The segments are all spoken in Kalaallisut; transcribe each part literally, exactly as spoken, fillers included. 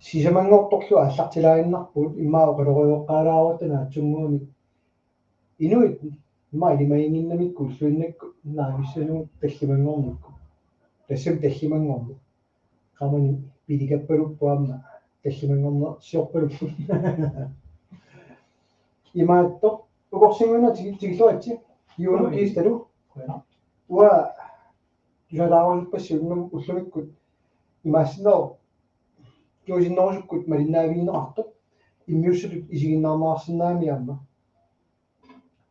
sisamanngortorlu aallartilaaginnarpugut immaqa oqaloqajoqqaalaarutta naatsunnguamik. Inuit immaqa ilimaginnginnamikku ulluinnakkut naamissasugut tallimanngornikkut. Tassami tallimanngorneq. Qamani pilikappaluppoq aamma tallimanngornersiorpaluppoq. Imaattoq ukorsinnguina tigi-, tikilluaritsi. Juno Kiistalu. Qujanaq. Uanga tusaalaarusuppassi ullum-, ullumikkut imaassinnaavoq kingusinnerusukkut malinnaavigineqartoq immiussatut isiginnaarneqarsinnaammat aamma.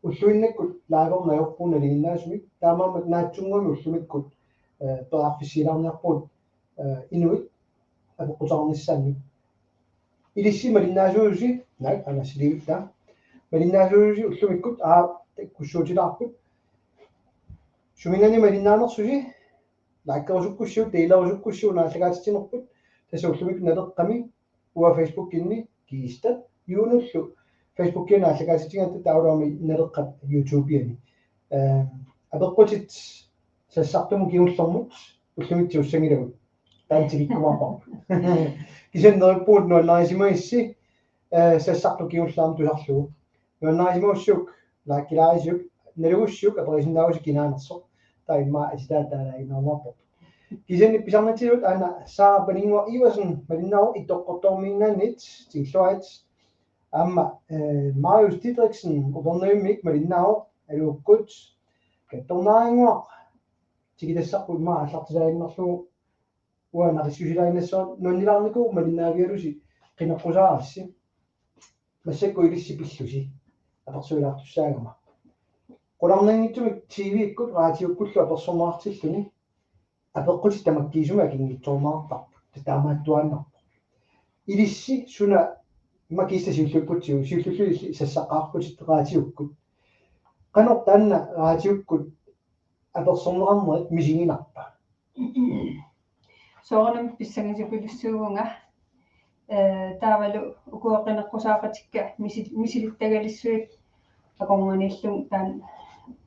Ulluinnakkut live-erneq ajorpugut nalinginnaasumik taamaammat naatsunnguamik ullumikkut, eh, periarfissiilaarniarpugut, eh, inuit apeqqutaarnissaannik. Ilissi malinnaasuusi, naak, anasiliutta. Malinnaasuusi ullumikkut, aa, takkussuutilaarput. Suminngaanniit malinnaanersusi, likerusukkussiuk, delerusukkussiuk, naallakaatitsinerput, tassa ullumikkut Naleqqami, uanga Facebookinni, Kiista, Junollu, Facebookiani naallakaatitsigatta taavalu aamma Naleqqap YouTubeiani. Eh, apeqqutit sassartumut kingullermut, ullumikkut ussanngilagut. Taanna tikikkumaarparput. Kisianni neriuppugut nuannarisimagissi, eh, sassartoq kingullermut tusarlugu. Nuannarisimagussi, likerisiuk, nalugussiuk, aperisinnaavusi kinaanersoq. Taava immaqa atitaata taanna innarumaarpoq. Kisianni pisarnitsisut aana Sara Paninnguaq Iversen, malinnaavoq Ittoqqortoormiingaanniit, tikilluarit. Aamma, eh, Marius Didriksen, Upernavimmik, malinnaavoq, aluukkut. Kattornaarinnguaq, tikitassarput immaqa aallartilaaginnarlugu, uanga naqissusilaaginnassaanga, nuannilaarnikuuvoq malinnaavigalusi qineqqusaarassi. Massakkut ilissi pillusi apersuilaartussaagama. Qularnanngitsumik T V-kkut, raatiukkullu apersorneqartilluni apeqqutit tamakkiisumik akinngitsoorneqartarput, taamaattuaannarpoq. Ilissi suna, immaqa Kiista siulliupputsigu, siulliullusi illit sassaqarputit raatiukkut. Qanoq taanna raatiukkut apersorneqarnerit misiginarpa? Soorunami pissangasorujussuuvunga. Eh, taavalu ukua qineqqusaaqatikka misi-, misilittagalissuit akornanniillunga taanna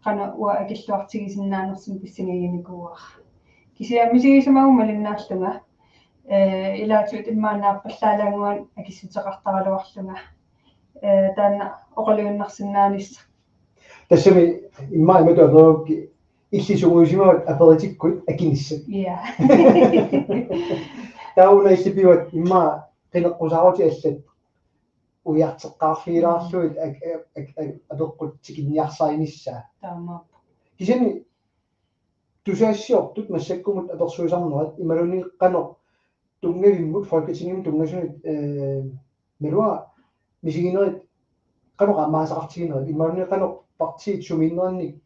qanoq uanga akilluartigisinnaanersunga pissangaginikuuara. Kisianni misigisimavunga malinnaallunga. Eh, ilaatigut immaqa naappallaalaannguanik akissuteqartaraluarlunga. Eh, taanna oqaluinnarsinnaanissaq. Tassami immaqa imatut aperukkit, illit sungiusimavat aperitikkut akinissat. Ja. Taava una illit pivat immaqa qineqqusaarutit allat ujarteqqaarfigilaarlugit ak-, ak-, ak-, ak-, apeqqut tikinniarsarinissaa. Taamaappoq. Kisianni tusagassiortut massakkumut apersuisarnerat imaluunniit qanoq tunngavimmut, Folketingimut tunngasunut, eh, naluara misiginerit qanoq aamma aasaqartiginerit, imaluunniit qanoq partiit sumiinnerannik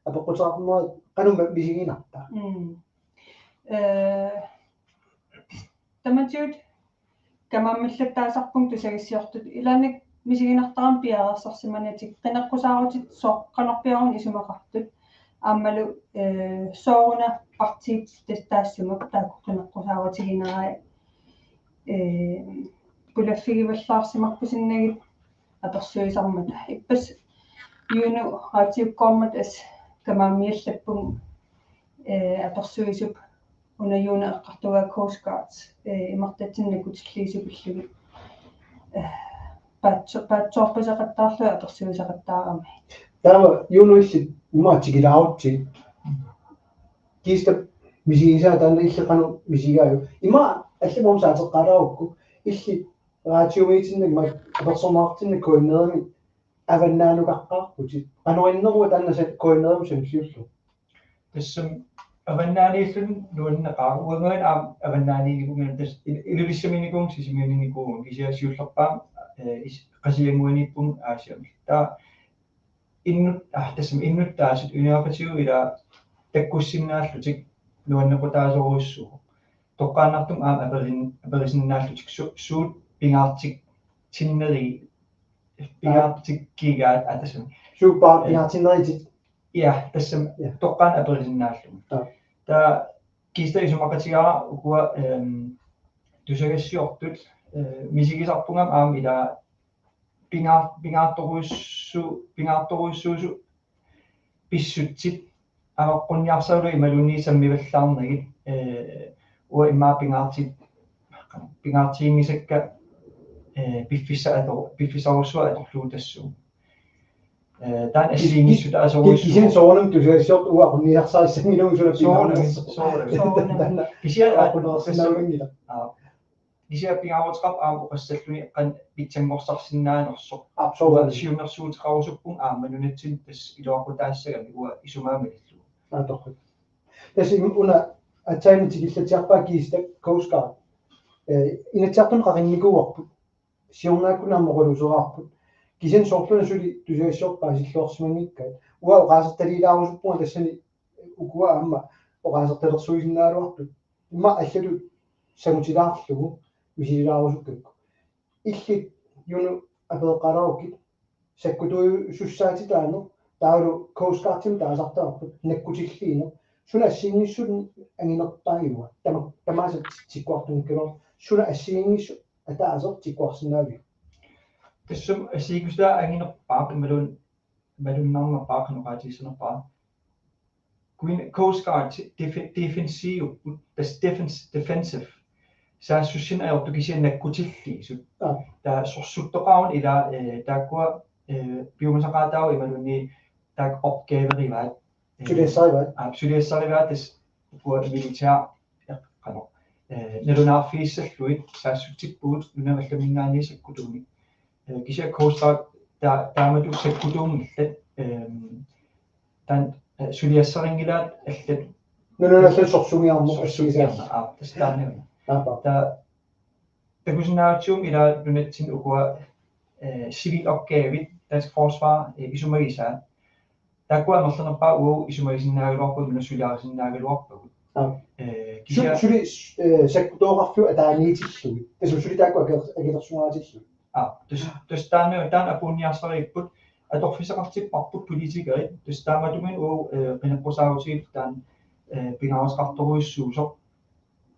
apeqquteqarnerit qanoq ma-, misiginarpa? Mm. Eh, tamatigut kamaammillattaasarpunga tusagassiortut, ilaanni misiginartarami piareersarsimanertik qineqqusaarutit soorlu qanorpiaq una isumaqartut. Aammalu, eh, sooruna partiit tas-, taassuma taakku qineqqusaarutiginerai, eh, pulaffigivallaarsimarpusinnagit apersuisarmata. Ippassaq Juno raatiukkoormat assut kamaammiallappunga, eh, apersuisup una Juno eqqartugaa Coast Guards, eh, imartatsinni nakkutilliisut pillugit. Eh, paatso-, paatsoorpaseqattaarlugit apersuiseqattaarami. Taava Juno illit immaqa tikilaarutsigit. Kiista misigisaa taanna illit qanoq misigigaajuk? Immaqa allamut saateqqaalaarukku illit raatiumiitinnik immaqa apersorneqartinnik K N R-imi avannaanukaqqaarputit. Qanoq inneruva taanna sa-, K N R-imut sanilliullugu? Tassami avannaaniilluni nuanneqaaq. Uangaana aamma avannaaniinnikuugama tassa il-, Ilulissaminikuuvunga, Sisimiunikuuvunga, kisianni siullerpaamik, eh, is-, Qasigiannguaniippunga Aasiami. Taava innut-, ah, tassami innuttaasut inuiaqatigiit ila takkussinnaallutik nuannequtaasorujussuuvoq. Toqqaannartumik aamma aperin-, aperinnaallutik su-, suut pingaartitsinneri-, pingaartikkigaat, ah, tassami. Suut pa-, eh, pingaartitsinneritit? Ja, tassami. Ja. Toqqaannaq aperinnaallugu. Ja. Taava Kiista isumaqatigaara ukua, ehm, tusagassiortut, eh, misigisarpunga aamma ila pingaar-, pingaartorujussu-, pingaartorujussuusut pissutsit avaqqunniarsaralugit imaluunniit sammivallaarnagit, eh, uanga immaqa pingaartitat pingaartiginngisakka, eh, piffissaq ator-, piffissarujussuaq atorlugu tassuugu. Eh, taanna assigiinngissutaasarujussuuvoq. Kisianni soorunami tusagassiortoq uanga aqunniarsarissanngilagut suna. Soorunami, pingaarnersoq. Soorunami. Soorunami. Kisianni aqunniarsinnaanngilaq. Aa. Kisianni pingaaruteqarpoq aamma oqassalluni qanoq pitsanngorsarsinnaanersoq. Aa, soorunami. Uanga siunnersuuteqarusuppunga aamma nunatsinni tassa iluaqutaassagami uanga isumaga malillugu. Aa, torrak. Tassa im-, una aatsaannguaq tikillatsiarpaa Kiista Coast Guard. Eh, Inatsisartuni qaqinnikuuarput. Siornaakkut aamma oqaluuseraarput. Kisianni soorluna suli tusagassiortoq paasilluarsimanngikkaat. Uanga oqaasertaliilaarusuppunga tassani ukua aamma oqaasertalersuisinnaagaluartut. Immaqa allatut sangutilaarlugu misililaarusukkakku. Illit Juno apereqqaarukku sakkutuusussaatitaaneq taavalu Coast Guardimik taasartagarput nakkutilliineq. Suna assigiinngissut anginerpaajuva? Tama-, tamaasa tikkuartuunngikkaluartoq. Suna assigiinngissut ataaseq tikkuarsinnaaviuk? Tassami assigiinngissutaat anginerpaaq imaluunniit malunnarnerpaaq qanoq oqaatigissanerpara. Queen Coast Guard defe-, defensive, tassa defense, defensive. Saassussineq ajortut kisianni nakkutilliisut. Aa. Taava sorsuttoqaruni ila, eh, taakkua, eh, piumasaqaataavoq imaluunniit taakku opgaverivaat. Eh, suliassarivaat. Aa, suliassarivaat tassa ukua militær, eh, qanoq. Eh, nalunaarfigissallugit saassutsippugut nunamut allamut minngaanniit sakkutuunik. Eh, kisianni Coast Guard taa-, taamatut sakkutuunngillat, ehm, taanna, eh, suliassarinngilaat allat. Nunanut allanut sorsunniarneq. Sorsunniarneq, assigisaat. Aa, tassa taanna. Aap, aap. Taava takusinnaavatsigumi ila nunatsinni ukua, eh, civil opgavit, dansk forsvar, eh, isumagisaat. Taakkua amerlanerpaat uagut isumagisinnaagaluarpagut, nunat suliarisinnaagaluarpagut. Aap. Eh, su-, kisianni suli, eh, sakkutooqarfiup ataaniitillugit. Tassa suli taakku aker-, akerlersugaatillugit. Aa, tassa, tassa taanna, taanna apuunniarsariipput, atorfissaqartipparput politikerit, tassa taamaattumik uagut, eh, qineqqusaarutigipput taanna, eh, pingaaruteqartorujussuusoq.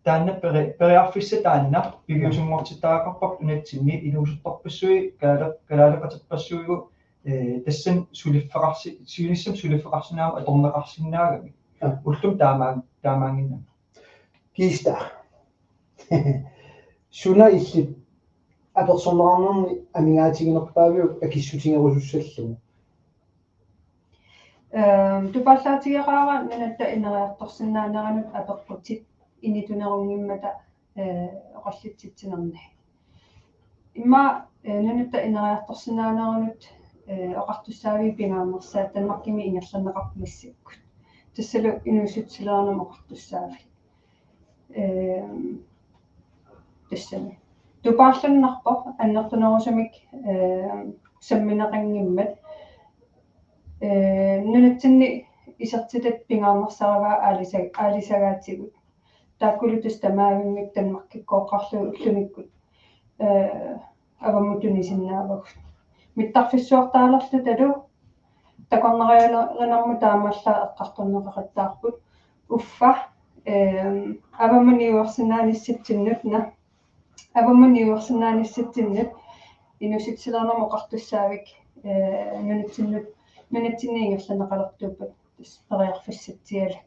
Taanna peri-, periarfissaq taanna piviusunngortittariaqarparput nunatsinni inuusuttorpassuit, kalaale-, kalaaleqaterpassuigut, eh, tassani suliffeqarsi-, siunissami suliffeqarsinnaammat atorneqarsinnaagamik. Aa. Ullumi taamaan-, taamaannginnami. Kiista. Suna illit apersorneqarnerni amigaatiginerpaaviuk akissutigerusussallugu? Ehm, tupaallaatigeqaara nunatta ineriartorsinnaaneranut apeqqutit initunerunngimmat, eh, oqallitsitsinerni. Immaqa, eh, nunatta ineriartorsinnaaneranut, eh, oqartussaaviit pingaarnersaat Danmarkimi ingerlanneqarpoq massakkut. Tassalu inuussutsilerinermut oqartussaaviit. Ehm, tassami. Tupaallannarpoq annertunerusumik, ehm, sammineqanngimmat. Ehm, nunatsinni isertitat pingaarnersarivaa aalisa-, aalisagaatigut. Taakkulu tassa tamaavimmik Danmarkikkooqqaarlugit ullumikkut, eh, avammut tunisinnaavagut. Mittarfissuartaalerlutalu takornarialerinermut taamaallaat eqqartorneqaqattaarput. Uffa, ehm, avammut niuersinnaanissatsinnut, na-, avammut niuersinnaanissatsinnut inuussutsilerinermut oqartussaavik, eh, nunatsinnut, nunatsinni ingerlanneqalertuuppat tassa periarfissatsialu.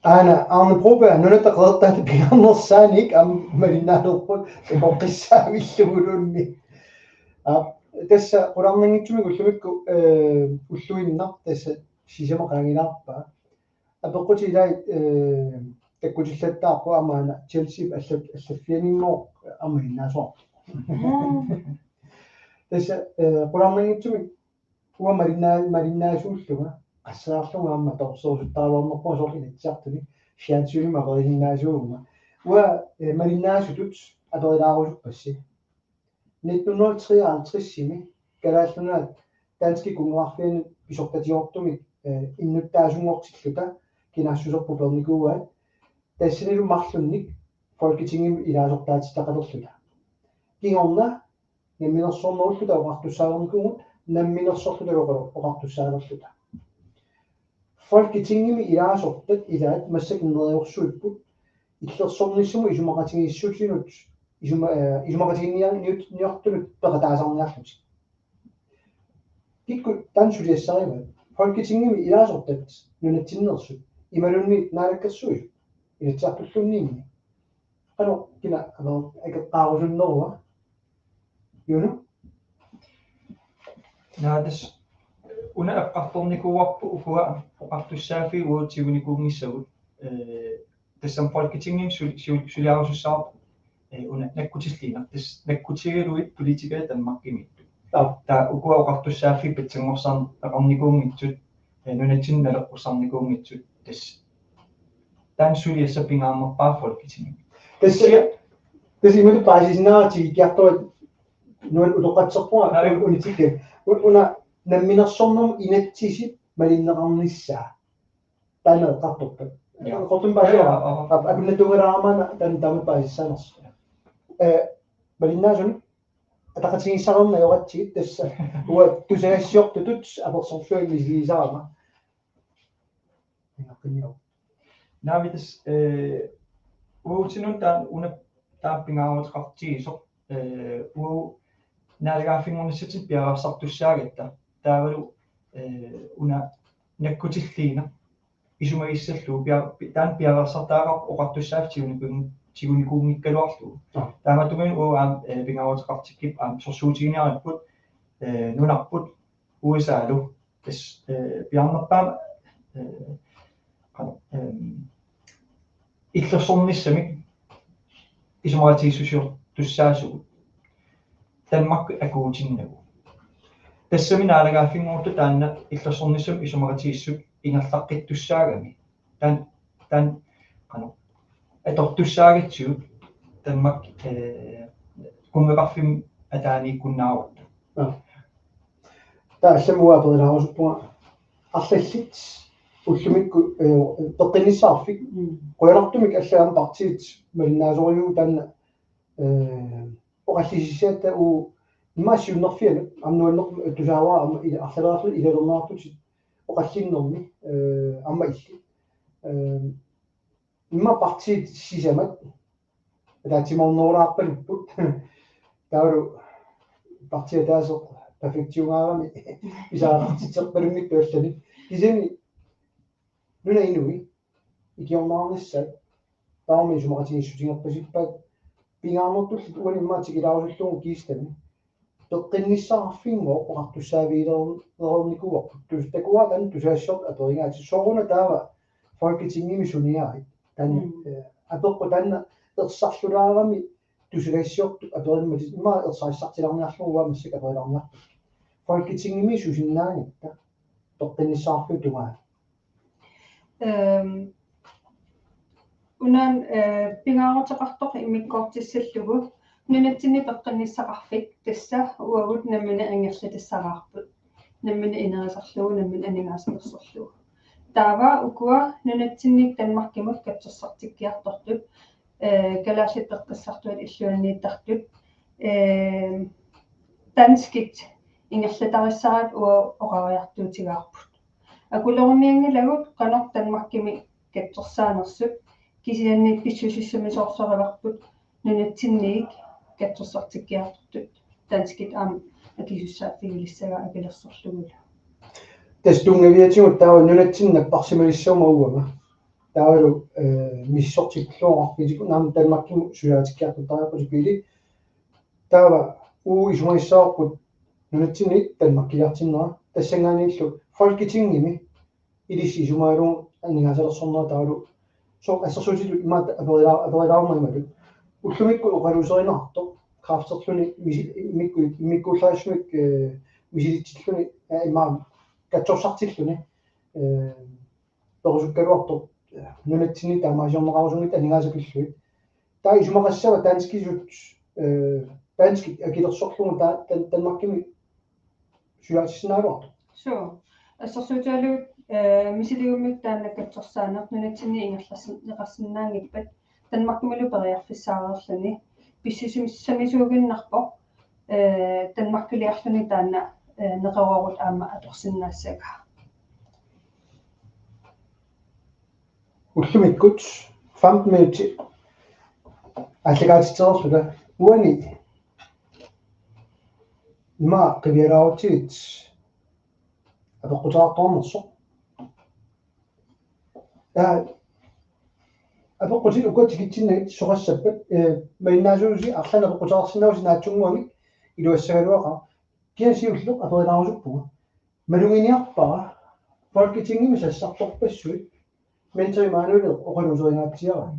Aana, Arne Broberg, nunatta qeqertaata pingaarnersaannik aamma malinnaalerput takoqqissaavilluguluunniit. Aa, tassa qularnanngitsumik ullumikkut, eh, ulluinnaq tassa sisamat qaangilaarpaa. Apeqqutit ilaat, eh, takkutillattaarput aamma aana Chelsea allat-, allaffianinngoq aamma innaasuarput. Aa. Tassa, eh, qularnanngitsumik uanga malinnaa-, malinnaasuullunga, qasseriarlunga aamma torsersuttaraluarnerpunga soorlu Inatsisartuni, fjernsynimi aperisinnaasuuguma. Uanga, eh, malinnaasutut aperilaarusuppassi. Nitten hundrede og treoghalvtreds-imi Kalaallit Nunaat danskit kunngeqarfiannut pisortatigoortumik, eh, innuttaasunngortilluta kinaassuserput peernikuuaat, tassanilu marlunnik Folketingimi ilaasortaatitaqalerluta. Kingorna namminersornerulluta oqartussaalereernikuuvugut, namminersorluta oqa-, oqartussaalerluta. Folketingimi ilaasortat ilaat massakkut neriorsuipput illersornissamut isumaqatigiissutinut isuma-, eh, isumaqatiginniar-, niut-, niortunut peqataasarniarlutik. Kikkut taanna suliassarivaat? Folketingimi ilaasortat nunatsinneersut. imaluunniit naalakkersuisut Inatsisartulluunniimmi. Qanoq kina akeqqaarusunnerua? Juno? Naa, tassa una eqqartornikuuarput ukua oqartussaaffiit uagut tigunikuunngissagut, eh, tassami Folketingimi sul- sul- suliarusussaavoq, eh, una nakkutilliineq, tassa nakkutigalugit politikerit Danmarkimiittut. Aap. Taava ukua oqartussaaffiit pitsanngorsarneqarnikuunngitsut, eh, nunatsinni naleqqussarnikuunngitsut, tassa taanna suliassaq pingaarnerpaaq Folketingimi. Tassa, tassa imatut paasisinnaavat tikikkiartorit, nuann' utoqqatserpunga. Aap. Unitsikke. Un- una namminersornermut inatsisit malinneqarnissaa. Taanna eqqartorpat. Ja. Eqqartortumi paasiva. Ja, ja, ja. Ap- akunnatungaarama taanna taama paasissanersoq. Eh, malinnaasunik ataqatigiissaarneq ajoratsigit, tassa uanga tusagassiortutut apersorsuaq misiliisarama. Ingaqqinniu. Navitas, eh, uagutsinnut taanna una taanna pingaaruteqartigisoq, eh, uagut naalagaaffinngornissatsinnut piareersartussaagatta. Taavalu, eh, una nakkutilliineq isumagissallugu pia- pi- taanna piareersartagaqarpoq oqartussaaffiit tigunikuun- tigunikuunngikkaluarlugu. Aap. Taamaattumik uagut aamma, eh, pingaaruteqartikkippoq aamma sorsuutiginiaripput, eh, nunarput U S A-lu. Tassa, eh, piaarnerpaamik, eh, qanoq, ehm, illersornissamik isumaqatigiissusiortussaasugut Danmark akuutinnagu. Tassami naalagaaffinngortut taanna illersornissamik isumaqatigiissut ingerlaqqittussaagami. Taanna, taanna, qanoq, atortussaagatsigu Danmark, eh, kunngeqarfimmi ataaniikkunnaarutta. Aap. Taava allamut aperilaarusuppunga arlallit ullumikkut, eh, peqqinnissaqarfik. Mm. Qujanartumik allaat aamma partiit malinnaasorujuuvoq taanna, eh, oqallisissiatta uagut immaqa siunnerfianut aamma nuannerpoq tusaavara aamma ila- arlaleriarluta ilalerneqartutit oqallinnermi, eh, aamma illit. Eh, immaqa partiit sisamat ataatsimoornerulaarpalupput. Taavalu partiit ataaseq perfektiungaarami pisariaqartitserpalunngitsoq allanik. Kisianni nuna inui ikiorneqarnissaat tamarmik isumaqatigiissutigerpasippaat pingaarnertullu uani immaqa tikilaarusullugu kiistami. Peqqinnissaqarfinnguaq oqartussaavigilereernikuuarput. Tus- takuara taanna tusagassiortut aperigaatit. Sooruna taava Folketingimi suniarit. Taanna, mm, eh, apeqqut taanna ersarlulaarami tusagassiortut aperimmatit. Immaqa ersarissartilaarniarlugu uanga massakkut aperilaarniarpunga. Folketingimi susinnaagatta peqqinnissaqarfiup tungaanut. Ehm, una, eh, pingaaruteqartoq immikkoortissallugu nunatsinni peqqinnissaqarfik, tassa uagut nammineq ingerlatissavarput. Nammineq inerisarlugu, nammineq aningaasalersorlugu. Taava ukua nunatsinni Danmarkimut katsorsartikkiartortut, eh, kalaallit peqqissartuat illuanniittartut, eh, danskit ingerlatarissaraat uagut oqariartuutigaarput. Akulerunianngilagut qanoq Danmarkimi katsorsaanersut, kisianni pissusissamisoorsorput nunatsinniit katsorsartikkiartortut danskit aamma akisussaaffigilissagaa akilersorlugulu. Tassa tunngaviatigut taava nunatsinni napparsimalissaguma uanga. Taavalu, eh, misissortikkulluarput, naamik Danmarkimut suliatikkiartortariaqarpugut. Taava uagut isumagissavarput nunatsinni Danmarkiliartinnera, tassanngaanniillu Folketingimi ilissi isumagalugu aningaasalersornera taavalu. Soorlu assersuutitut imaattoq aperila-, aperilaaruma imatut. Ullumikkut oqaluuserineqartoq kræfterluni misi-, immikku-, immikkuullarissunik, eh, misilitsilluni, eh, imaattoq katsorsartilluni, eh, perusukkaluartoq, eh, nunatsinni taamaaliorneqarusunngitsut aningaasat pillugit. Taava isumaqassava danskisut, eh, danskit akilersorlugu taava Dan-, Danmarkimi suliaritissinnaagallartoq. Suu. Assersuutigalugu, eh, misiligummik taanna katsorsaaneq nunatsinni ingerlassin-, ingerlasinnaanngippat Danmarkimilu periarfissaareerluni. Pissusissamisuuginnarpoq, eh, Danmarkiliarluni taanna, eh, neqeroorut aamma atorsinnaassagaa. Ullumikkut femten minutter aallakaatitsereerluta uani ima qiviaraarutsigit apeqquteqartoqarnersoq. Aa, apeqqutit ukua tikitsinnagit soqassappat, eh, malinnaasuusi arlaannik apeqquteqarsinnaavusi naatsunnguamik iluassagaluaqaaq. Kisianni siulleq aperilaarusuppunga. Maluginiarpara Folketingimi sassartorpassuit Mette Immanuel oqaluuseringaatsiaraa.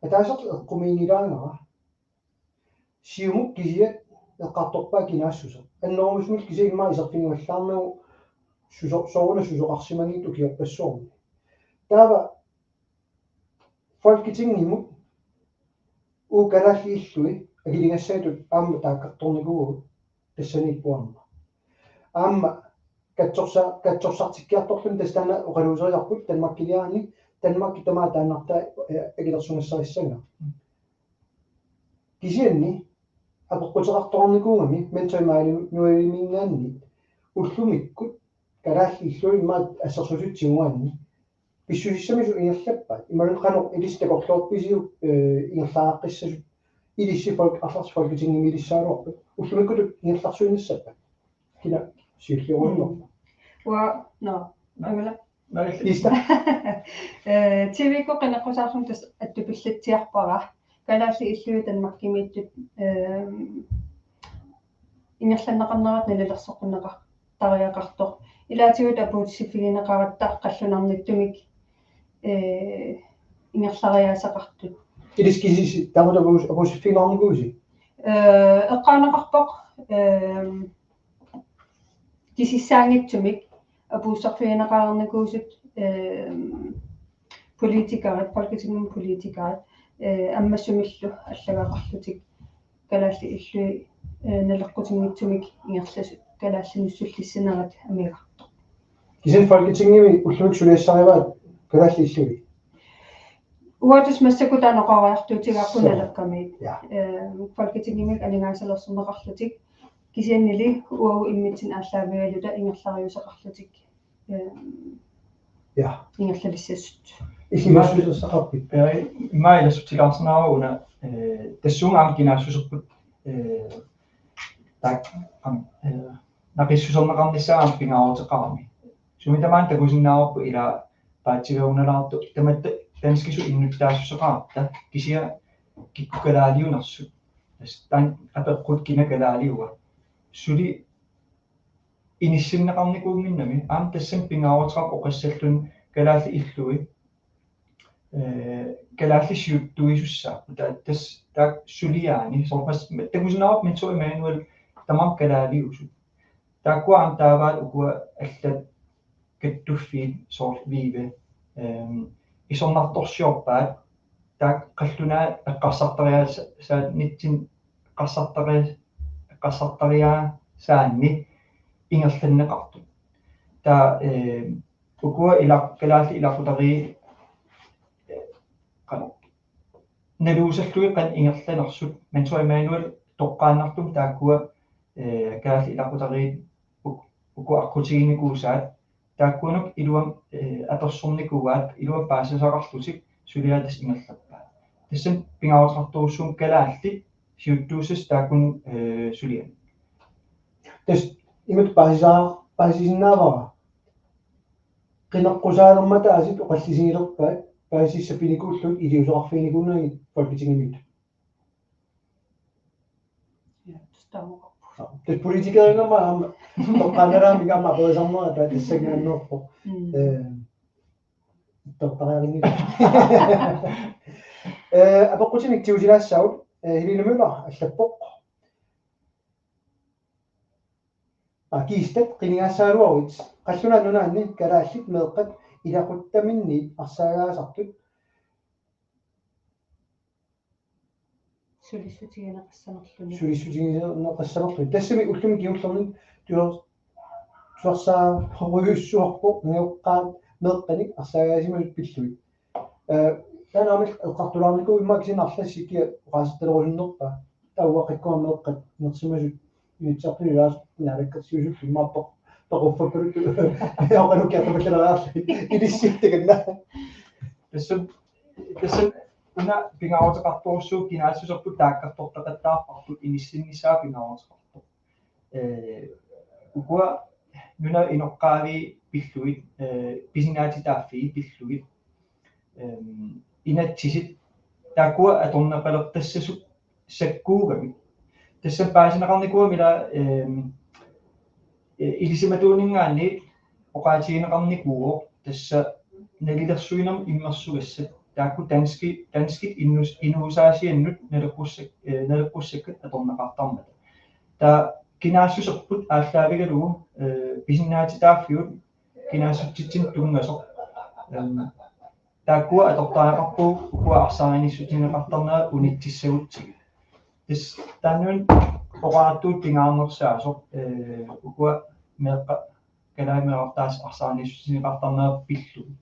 Ataaseq eqqumiigilaangara. Siumut kisiat eqqartorpaat kinaassuseq. Annerusumik kisiat immaqa iserfigivallaarnagu suso-, sooruna susoqarsimanngitsoq ukiorpassuarni. Taava Folketingimut uagut kalaallit illui akiligassatut aamma taakkartornikuuagut tassaniippoq aamma. Aamma katsorsa-, katsorsartikkiartorluni tassa taanna oqaluuserisarput Danmarkiliarani, Danmarki tamaat taannartaa, eh, akilersugassarissagaa. Kisianni apeqquteqartoqarnikuugami Mette Immanuelimiingaanniit ullumikkut kalaallit illui immaqa assersuutitut tigugaanni pissusissamisut ingerlappaat. Imaluunniit qanoq ilissi takorloorpisiuk, eh, ingerlaaqqissasut, ilissi folk-, arlallit Folketingimi ilissagaluarpat. Ullumikkutut ingerlarsuinnassappat. Kina siulliorunnerpa? Uanga, nå, angala. Malilli. Ista. Eh, T V-kkut qineqqusaarlunga tassa attupillatsiarpara. Kalaallit illui Danmarkimiittut, eh, ingerlanneqarnerat nalilersoqqunneqartariaqartoq. Ilaatigut apuussiffigineqaratta qallunaarnittumik, eh, ingerlariaaseqartut. Ilissi kisiisi taamatut apuus-, apuussiffigineqarnikuuisi? Eh, eqqaaneqarpoq, eh, kisissaanngitsumik apuussiffigineqarnikuusut, eh, politikerit, Folketingimi politikerit, eh, ammasumillu allagaqarlutik kalaallit illui, eh, naleqqutinngitsumik ingerlasut kalaallinut sullissinerat amigartoq. Kisianni Folketingimi ullumikkut suliassarivaat kalaallit illui. Uagut tassa massakkut taanna oqariartuutigaarput. Suu. Naleqqamiit. Ja. Eh, Folketingimi aningaasalersorneqarlutik. Kisiannili uagut immitsinnut aallaavigaluta ingerlariaaseqarlutik, eh, ja, ingerlalissasut. Illimmi-, illimmi-, suliassaqarpit? Eh, immaqa ilassutilaarsinnaavara una, eh, tassunga aamma kinaassuserput, eh, taak-, am-, eh, naqissuserneqarnissaa aamma pingaaruteqarami. Sumi tamaani takusinnaavarput ila paatsiveerunalaartoq tamatta danskisut innuttaassuseqaratta kisianni kikkut kalaaliunersut. Tassa taanna apeqqut kina kalaaliua. Suli inissinneqarnikuunnginnami aamma tassani pingaaruteqarpoq oqassalluni kalaallit illui, eh, kalaallit siuttuisussaapput. Taa-, tassa taakku suliaanni soorlu tassa takusinnaavarput Mette Immanuel tamarmik kalaaliusut. Taakkua aamma taavaat ukua allat kattuffiit soorlu Vive, ehm, isornartorsiorpaat taakku qallunaat eqqarsartariaasa-, saanitsin eqqarsartari-, eqqarsartariaasaanni ingerlanneqartut. Taava, ehm, ukua ila-, kalaallit ilaqutariit, eh, qanoq naluusallugit qanoq ingerlanersut, Mette Immanuel toqqaannartumik taakkua, eh, kalaallit ilaqutariit uk-, ukua aqqutiginikuusaat, taakkununnga iluamik, eh, apersornikuuaat, iluamik paasisaqarlutik suliaat tassa ingerlappaat. Tassani pingaaruteqartorujussuuvoq kalaallit siuttuusassat taakkununnga, eh, suliaat. Tassa imatut paasisaa-, paasisinnaavara. Qineqqusaalermata aasiit oqallisigilerpaat, paasissapinikuullugit iliuuseqarfiginikuunagit Folketingimiittut. Ja, tassa taamaapput. Tassa politikerinnama aamma toqqaannaraangamik aamma aperisarnera taava tassanngaanneerpoq. Mm. Eh, toqqaannariarluni. Eh, apeqqutinik tigusilaassaagut, eh, Helene Møller allappoq. Aa, kiistat qinigaassagaluaruit. Qallunaat Nunaanni kalaallit meeqqat ilaquttaminniit arsaagaasartut sulissutigineqassanerluni. Sulissutigineqassanerluni. Tassami ullumi kingullerni tuer-, tuersaasorujussuarpoq nioqqaat meeqqanik arsaagaasimasut pillugit. Eh, taanna aamma eqqartulaarnikuuvoq immaqa kisianni arlassi kia oqaasertalerusunnerpaa. Taava uaqqikkumaarneqqat nersimasut initsisartuni ilaas naalakkersuisut immaqa toqu-, toquffakkaluttut. Oqalukiartapallalaarli. Ilissittakanna. Tassani, tassani una pingaaruteqartorujussuuvoq kinaassuserput taakkartortaqattaarparput inissinnissaa pingaaruteqartoq. Eh, ukua nunap inoqqaavi pillugit, eh, pisinnaatitaaffii pillugit, ehm, inatsisit taakkua atorneqalertassasut sakkuugamik. Tassa paasineqarnikuugami ila, ehm, eh, ilisimatuuninngaanniit oqaatigineqarnikuuvoq tassa nalilersuinermut immersugassat taakku danski-, danskit innus-, inuusaasiannut naleqqussak-, eh, naleqqussakkat atorneqartarmata. Taava kinaassuserput aallaavigalugu, eh, pisinnaatitaaffigut kinaassutsitsinnut tunngasoq. Ehm, taakkua atortariaqarpugut ukua arsaarinissutinneqartarnerat unitsissagutsigit. Tassa taannaana oqaatigalugu pingaarnersaasoq, eh, ukua meeqqat kalaallit meerartaasa arsaarinissutinneqartarnerat pillugit.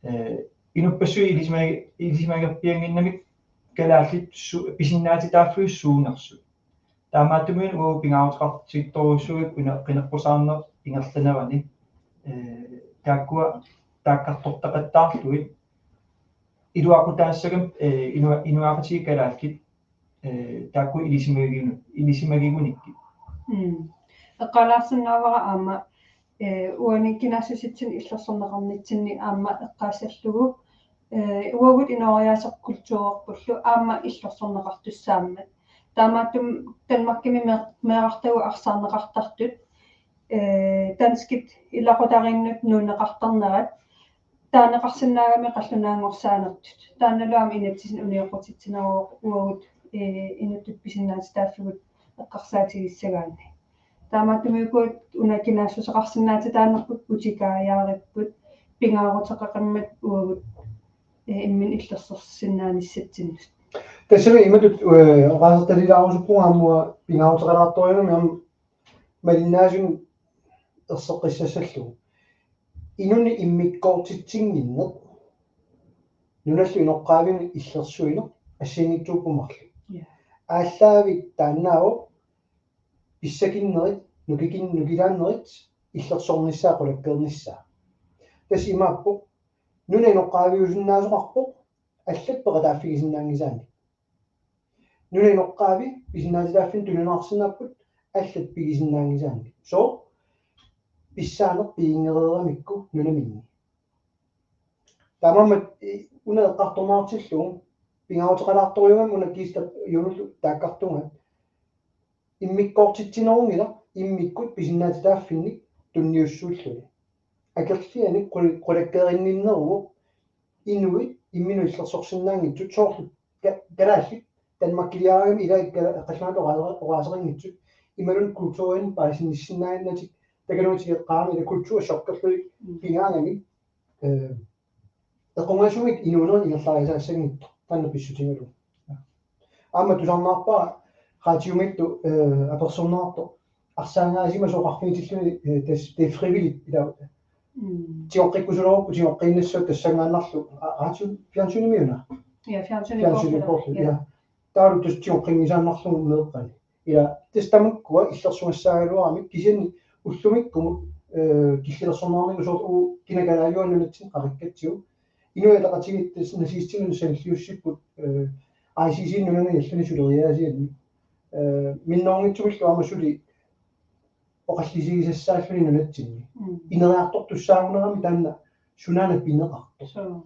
Eh, inuppassuit ilisimagi-, ilisimagerpiannginnamik kalaallit su-, pisinnaatitaaffiit suunersut. Taamaattumik uagut pingaaruteqartittorujussuuvugut una qineqqusaarneq ingerlanerani, eh, taakkua taakkartortaqattaarlugit iluaqutaassagamik, eh, inua-, inuiaqatigiit kalaallit, eh, taakku ilisimagigunu-, ilisimagigunikkit. Mm. Eqqaalaarsinnaavara aamma, eh, uani kinaassutsitsinnut illersorneqarnitsinni aamma eqqaassallugu, eh, uagut inooriaaseq kulturerpullu aamma illersorneqartussaammat. Taamaattumik Danmarkimi mee-, meerartagut arsaarneqartartut, eh, danskit ilaqutariinnut nuunneqartarnerat taaneqarsinnaagami qallunaanngorsaanertut. Taannalu aamma inatsisinik unioqqutitsineruvoq uagut, eh, inuttut pisinnaatitaaffigut eqqarsaatigissagaanni. Taamaattumik uku una kinaassuseqarsinnaatitaanerput utikaajaaripput pingaaruteqaqimmat uagut, eh, imminut illersorsinnaanissatsinnut. Tassami imatut, eh, oqaasertalilaarusuppunga aamma pingaaruteqalaartoriugami aamma malinnaasunut erseqqissassallugu. Inunnik immikkoortitsinnginneq nunallu inoqqaavinut illersuineq assigiinngitsuupput marluk. Ja. Aallaavik taannaavoq pissakinnerit, nukikin-, nukilaannerit illersornissaa qulakkeernissaa. Tassa imaappoq nunap inoqqaaviusinnaasoqarpoq allat peqataaffigisinnaanngisaannik. Nunap inoqqaavi pisinnaatitaaffinnut tunineqarsinnaapput allat pigisinnaanngisaannik. Sooq? Pissaaneq piginngereeramikku nunaminni. Taamaammat, eh, una eqqartorneqartillugu pingaaruteqalaartoriugami una kiista Junullu taakkartunga. Immikkoortitsinerunngilaq immikkut pisinnaatitaaffinnik tunniussuulluni. Akerlianik qul-, qulakkeerinninneruvoq inuit imminut illersorsinnaanngitsut soorlu ka-, kalaallit Danmarkiliaraangamik ilaat kala-, qallunaatut oqaa-, oqaaseqanngitsut imaluunniit kulturinik paasisinnaannatik takanunga tigeqqaarami ila kulturchokkerlugit Mm. pigaangamik, eh, equngasumik inuunerit ingerlariasaassanngitsoq taanna pissutigalugu. Aamma tusarnaarpara qaatiumittu, eh, apersorneqartoq arsaangaasimasoq oqarfigitilluni, eh, tassa det er frivilligt ila Mm. tigoqqikkusulerupput tigoqqiinnassaaq tassanngaannarlu a-, radio fjernsynimi una. Ja, fjernsynimi Fjernsyni porlu, porlu, ja. Ja. Taavalu tassa tigoqqinngisaannarlugu meeqqani. Ja, tassa tamakkua illersugassaagaluaramik kisianni ullumikkumut, eh, killilersorneqarnikuuvoq soorlu kina kalaallit nunatsinni qaqikkatsigu. Inuit Ataqatigiit tassa nazistinnut sanilliussipput, eh, I C C nunani allani suleriaasianni. Eh, minnerunngitsumillu aamma suli oqallisigisassaalluni nunatsinni. Mm. Ineriartortussaagunarami taanna sunaana pineqartoq. Suu.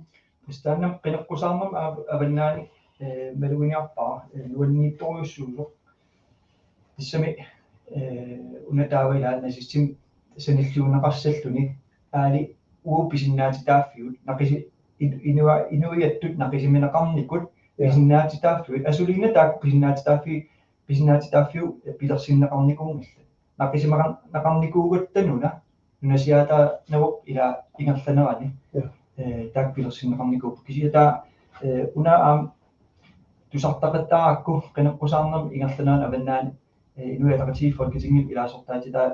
Tassa taanna qineqqusaarnermut av-, avannaani, eh, maluginiarpara, eh, nuanniitsorujussuusoq. Tassami, eh, una taava ila nazistimik sanilliunneqassalluni aali uagut pisinnaatitaaffigut naqisi-, in-, inua-, inuiattut naqisimineqarnikut Ja. pisinnaatitaaffigut asuliinnaq taakku pisinnaatitaaffi-, pisinnaatitaaffigut pilersinneqarnikuunngillat. Naqisimaqa-, naqarnikuugatta nuna, nunasiaataanavut ila ingerlanerani. Ja. Eh, taakku pilersinneqarnikuupput. Kisianni taava, eh, una aamma tusartaqattaarakku qineqqusaarnermut ingerlanerani avannaani, eh, Inuit Ataqatigiit Folketingimi ilaasortaatitaa,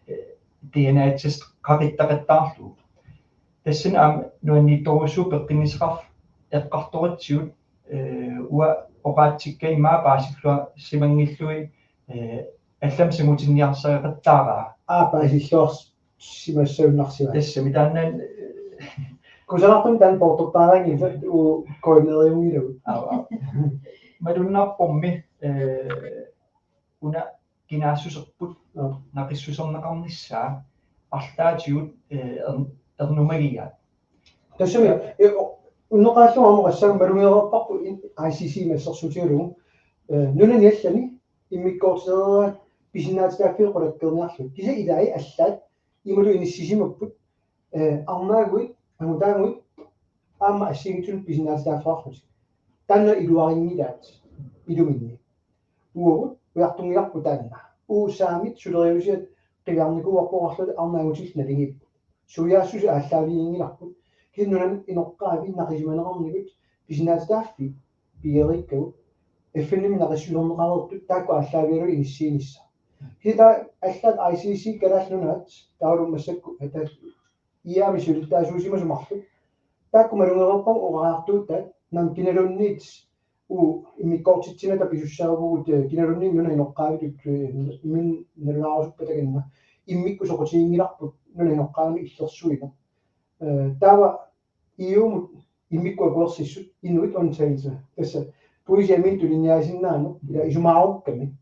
eh, D N A-test qaqittaqattaarlugu. Tassani aamma nuanniitsorujussuuvoq peqqinnissaqarfik eqqartoritsigut, eh, uanga oqaatsikka immaqa paasilluarsimanngillugit, eh, allamik sangutinniarsariaqattaaraa. Aa, paasilluarsimassagunarsivat. Tassami taanna, eh, Kusanartumik taanna poortortaaraanni ila u koordineriunngilagut. Aap, aap. Malunnarpormi, eh, una kinaassuserput Aap. naqissuserneqarnissaa arlaatigut, eh, er-, ernumagigaat. Tassami, eh, o-, unneqqarillunga aamma oqassaanga malugereerparput in-, I C C-mi assersuutigalugu, eh, nunani allani immikkoortitereeraat pisinnaatitaaffii qulakkeerniarlugit. Kisianni ilai allaat imalu inissisimapput, eh, arnaaguit, angutaaguit, aamma assigiinngitsunut pisinnaatitaaffeqarlutik. Taanna iluarinngilaat iluminni. Uagut ujartunngilarput taanna. Uagut saamit suleriusiat qiviarnikuuarput arlaat arnaagutillit naligiipput. Suiaassuseq aallaaviginngilarput. Kisianni nunani inoqqaavi naqisimaneqarnikut pisinnaatitaaffii pigereerikkagut. F N-imi naqissuserneqareersut taakku aallaavigalugit inissiinissaq. Kisianni taava allaat I C C Kalaallit Nunaat taavalu massakkut, eh, taava I A-mi siulittaasuusimasut marluk. Taakku malugereerpagut oqariartuutaat, naamik, kinaluunniit uagut immikkoortitsinnata pisussaavugut, eh, kinaluunniit nunap inoqqaavitut, eh, imminut nalunaarusuppata takanna immikkut soqutiginngilarput nunap inoqqaavinut illersuineq. Eh, taava E U-mut immikkut akuersissut inuit undtagelse. Tassa puisit imminut tuniniaasinnaaneq, ila isumaarukkami.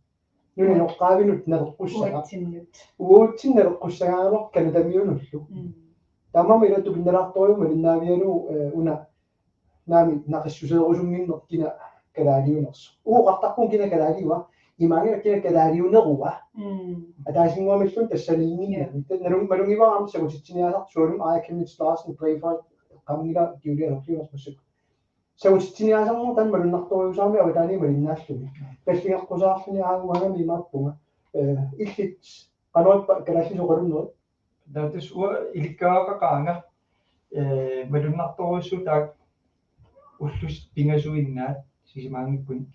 Nunap inoqqaavinut naleqqussagaat. Uatsinnut. Uatsinnut naleqqussagaat Canadamiunullu. Mm. Taamaammat ila tupinnalaartorujuuvoq malinnaavigalugu, eh, una naamik naqissuseerusunnginneq kina kalaaliunersoq. Uagut oqartarpugut kina kalaaliua, imaanngilaq kina kalaaliunerua. Mm. Ataasinnguamilluunniit tassaniinnginnami. Ja. Taanna malun-, malugivara aamma sangutitsiniaasartoq sualummik Aaja Chemnitz Larsen, Breivik, qaamngila Julia Lorliunerpassup. Sangutitsiniaasarneq taanna malunnartorujussuarmik avataaniit malinnaalluni. Talligeqqusaarluni aagami imaappunga. Eh, illit qanoq ippa kalaallisut oqalunnerit? Taava tassa uanga ilikkagaqaqaanga, eh, malunnartorujussuuvoq taakku ullut pingasuinnaat sisamanngikkunik,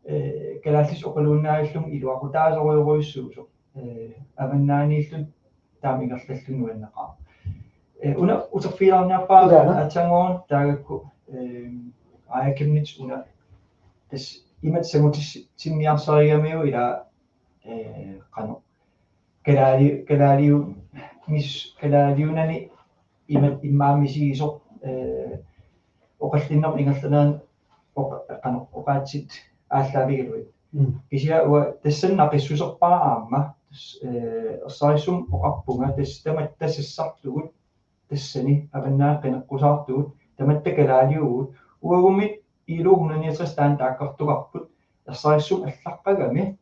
eh, kalaallisut oqaluinnaallugit iluaqutaasorujorujussuusoq, eh, avannaaniilluta taama ingerlalluni nuanneqaaq. Eh, una uterfigilaarniarpara. Ilaana. Aatsaannguaq taagakku, eh, Aaja Chemnitz una tassa imatut sangutitsinniarsarigamiuk ila, eh, qanoq kalaali-, kalaaliu-, mis-, kalaaliunani ima-, immaqa misigisoq, eh, oqallinneq ingerlanerani oqa-, qanoq oqaatsit aallaavigalugit. Mm. Kisianni uanga tassani naqissuserpara aamma, tassa, eh, ersarissumik oqarpunga, tassa tamatta sassartugut, tassani avannaani qineqqusaartugut, tamatta kalaaliuvugut, uagummi I L O hundrede niogtres taanna taakkartugarput, ersarissumik allaqqagami,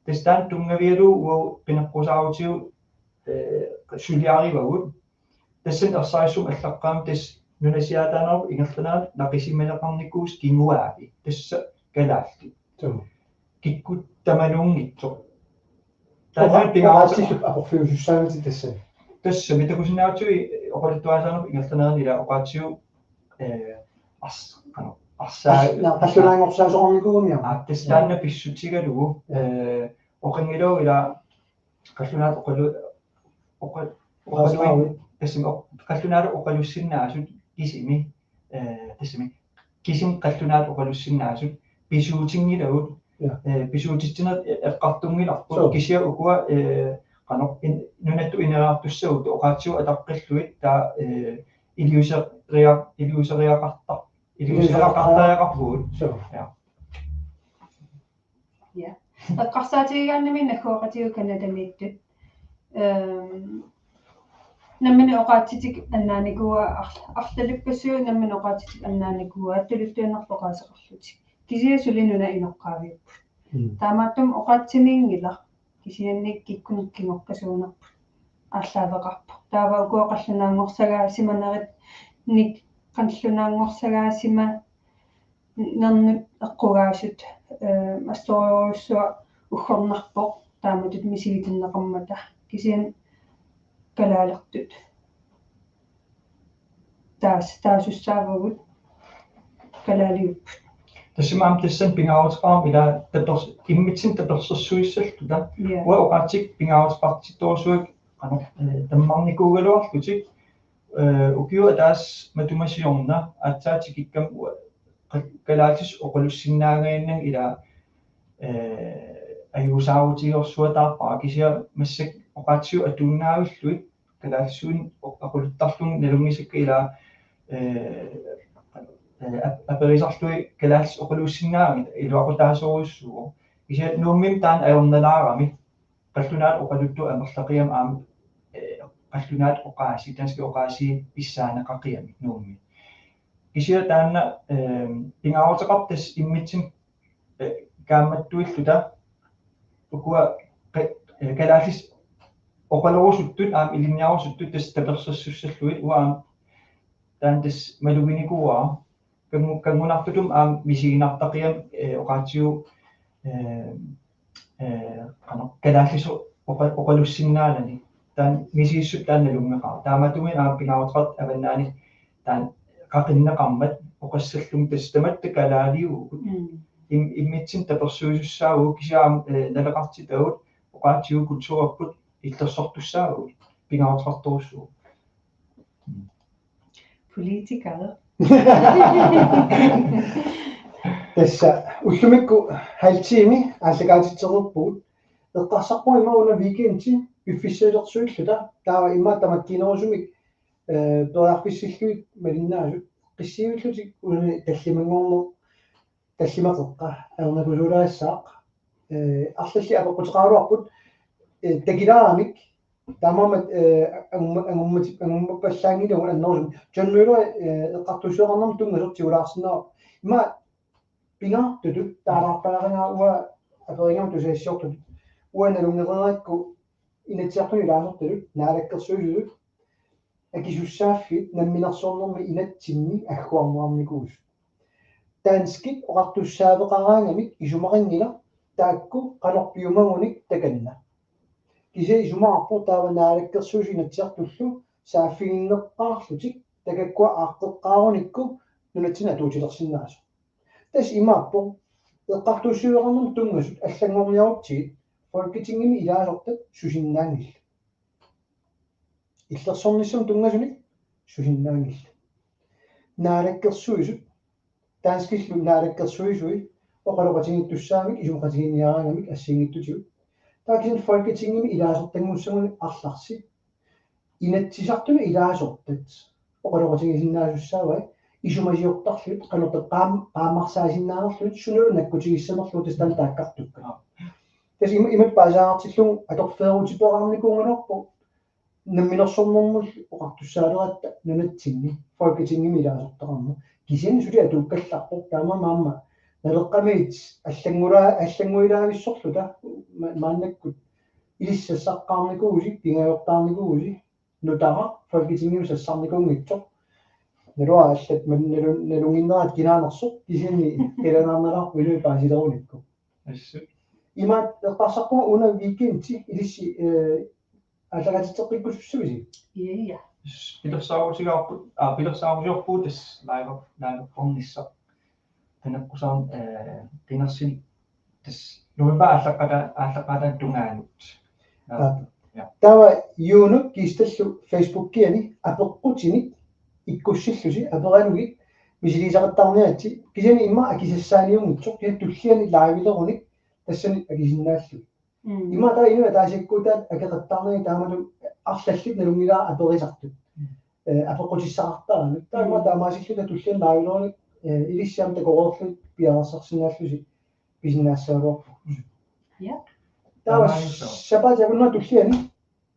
tassa taanna tunngavigalugu uagut qineqqusaarutigut, eh, suliarivagut, tassani ersarissumik allaqqagami tassa nunasiaataanerup ingerlanerani naqisimaneqarnikuusoq kinguaavi, tassa kalaallit. Suu. Kikkut tamanuunngitsoq. Taanna oqa-, pingaarut- oqaatsillu aporfiusussaagakkit tassani. Tassami takusinnaavarsi oqaluttuarisaanerput ingerlanerani ila oqaatsigut, eh, ars-, qanoq, arsaa-, Ars-, naa, qallunaanngorsaasooqarnikuugami aamma. Aa, tassa taanna pissutigalugu, eh, oqanngilaq ila qallunaatut oqalu-, oqa-, oqaluin-, Aasaavi. Tassami oq-, qallunaatut oqalussinnaasut kisimi, eh, tassami kisimi qallunaatut oqalussinnaasut pisuutinngilagut, Ja. eh, pisuutitsineq e-, eqqartunngilarput. Suu. Kisianni ukua, eh, qanoq in-, nunattut ineriartussagutta oqaatsigut ataqqillugit taava, eh, iliuuseria-, iliuuseriaqartar-, iliuuseriaqartariaqarpugut. Suu. Ja. Ja. Eqqarsaatigigaanni nagguaqatigiit Canadamiittut. Ehm, nammineq oqaatsitik annaanikuuaat arl-, arlalippassuit nammineq oqaatsitik annaanikuuaat tuluttut annerpaaseqarlutik. Kisianni suli nunap inoqqaaviupput. Mm. Taamaattumik oqaatsiniinngilaq kisianni kikkunnit kingoqqisuunerput aallaaveqarpoq. Taava ukua qallunaanngorsagaasimanerit nik-, qallunaanngorsagaasima nernut eqqugaasut, eh, assorujussuaq uggornarpoq taamatut misigitinneqarmata kisianni kalaalertut. Taas-, taasussaavagut kalaaliupput. Tassami aamma tassani pingaaruteqarami ila tapers-, immitsinnut tapersersuissalluta. Ja. Uanga oqaatsinik pingaaruteqartittorujussuuakka qanoq, eh, tammarnikuugaluarlutik. Eh, ukiup ataatsip matuma siorna aatsaat tikikkama uanga qa-, kalaallisut oqalussinnaagaanni ila, eh, ajuusaarutigerujussuataarpara kisianni massakkut oqaatsigut atuinnaavillugit kalaallisuinnaq o-, oqaluttarlugit nalunngisakka ila, eh, eh, ap-, aperisarlugit kalaallisut oqalussinnaagakku iluaqutaasorujussuuvoq. Kisianni Nuummi taanna ajornalaarami qallunaatut oqaluttut amerlaqigami aamma, eh, qallunaat oqaasii, danskit oqaasii pissaaneqaqiamik Nuummi. Kisianni taanna, eh, pingaaruteqarpoq tassa immitsinnut, eh, kaammattuilluta ukua qa-, eh, kalaallisut oqalorusuttut aamma ilinniarusuttut tassa tapersersussallugit uanga aamma taanna tassa maluginikuuara. Kangu-, kangunartutut aamma misiginartaqiamik, eh, oqaatsigut, eh, eh, qanoq kalaallisut oqa-, oqalussinnaanani. Taanna misigissutsit taanna nalunngeqaaq. Taamaattumik aamma pingaaruteqartoq avannaani taanna qaqinneqarmat oqassallugu tassa tamatta kalaaliuvugut. Mm. Im-, immitsinnut tapersuisussaavugut kisianni aamma, eh, naleqartitagut oqaatsigut kulturerput illersortussaavagut pingaaruteqartorujussuuvoq. Politiker. Tassa ullumikkut halv time aallakaatitsereerpugut. Eqqarsarpunga immaqa una weekendi piffissalersuilluta. Taava immaqa tamakkiinerusumik, eh, periarfissillugit malinnaasut. Qissiivillutik una tallimanngorneq tallimaqeqqa ajornakusuulaassaaq. Eh, arlallit apeqquteqaraluarput, eh, takilaaramik taamaammat, eh, angumma-, angummati-, angummappallaanngilagut annerusumik. John Møller, eh, eqqartuussisoqarnermut tunngasoq tigulaarsinnaavoq. Ima pingaartutut taalaarpalaarigaa uanga aperigama tusagassiortutut. Uanga nalunngereerakku Inatsisartuni ilaasortatut naalakkersuisutut akisussaaffiit namminersornermi inatsimmi agguarneqarnikuusut. Danskit oqartussaaveqaraangamik isumaqanngilaq taakku qanoq piumagunik takanna. Kisianni isumaqarpoq taava naalakkersuisut Inatsisartullu saaffiginneqqaarlutik takakkua aaqqeqqaarunikku nunatsinni atuutilersinnaasoq. Tassa imaappoq eqqartuussisoqarnermut tunngasut allanngorniarutsigit Folketingimi ilaasortat susinnaanngillat. Illersornissamut tunngasunik susinnaanngillat. Naalakkersuisut, danskillu naalakkersuisui oqaloqatigiittussaamik isumaqatigiinniaraangamik assigiinngitsutigut. Taava kisianni Folketingimi ilaasortanngussagunik arlarsi Inatsisartuni ilaasortat oqaloqatigiissinnaasussaavai isumasiortarlugit qanoq qaam-, qaammarsaasinnaanerlugit sunalu nakkutigissanerlugu tassa taanna taakkartukkat. Tassa ima-, imatut paasaartillugu atorfeerutiperaarnikuugaluarpoq namminersornermullu oqartussaaleratta nunatsinni Folketingimi ilaasortaqarneq. Kisianni suli atuukkallarpoq taamaammat aamma Naleqqamiit allanngulaa-, allannguilaavissorluta ma-, maannakkut ilissi saqqaarnikuusi, pingajortaarnikuusi, nutaaq Folketingimi sassarnikuunngitsoq. Naluara allat man-, nalu-, nalunnginneraat kinaanersoq, kisianni qilanaarnalaarpoq inuit paasilerunikku. Assut. Ima eqqarsarpunga una weekendi ilissi, eh, aallakaatitseqqikkusussavisi? Ja, ja. Pilersaarutigaarput, aa, pilersaarusiorpugut tassa live-, live-erpornissaq. Qineqqusaarn-, eh, qinersineq tassa novembarip aallaqqaata-, aallaqqaataata tungaanut. Aa. Ja. Taava Juno Kiistallu Facebookiani apeqqutinik ikkussillusi aperalugit misiliisaqattaarniaritsi kisianni immaqa akisassaaniunngitsoq kisianni tulliani live-ilerunik tassani akisinnaallugu. Mm. Ima taava inuit ataasiakkaat akeqattaarnagit taamatut arlallit nalunngilara aperisartut. Mm. Eh, apeqqutissaqartaramik. Taava ima Mm. taamaasilluta tulliani live-ilerunik, eh, ilissi aamma takoreerlugit piareersarsinnaallusi pisinnaassagaluarpugut. Ja. Taava Taamaalissaaq. Sapaatip akunnerata tulliani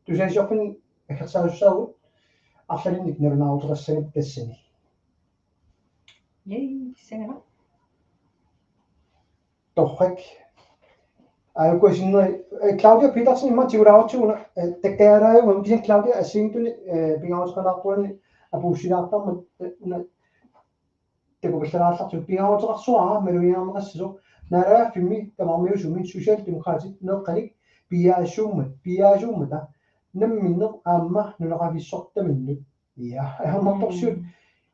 tusagassiorfinnut aggersaassaagut arlalinnik nalunaaruteqassagipput tassani. Yay, sangala. Torrak. Aajuku sinneri, eh, Claudia Petersen ima tigulaarutsigu una, eh, takkajaalaajumaarput kisianni Claudia assigiinngitsunik, eh, pingaaruteqalaartuani apuussilaartarmat, eh, una takupallalaallartigu pingaaruteqarsuara maluginiarneqassasoq naalagaaffimmi tamarmiusumi Socialdemokraatit meeqqanik piaasuummat, piaasuummata namminneq aamma nunaqavissortaminnut. Ja, ajornartorsiut Mm.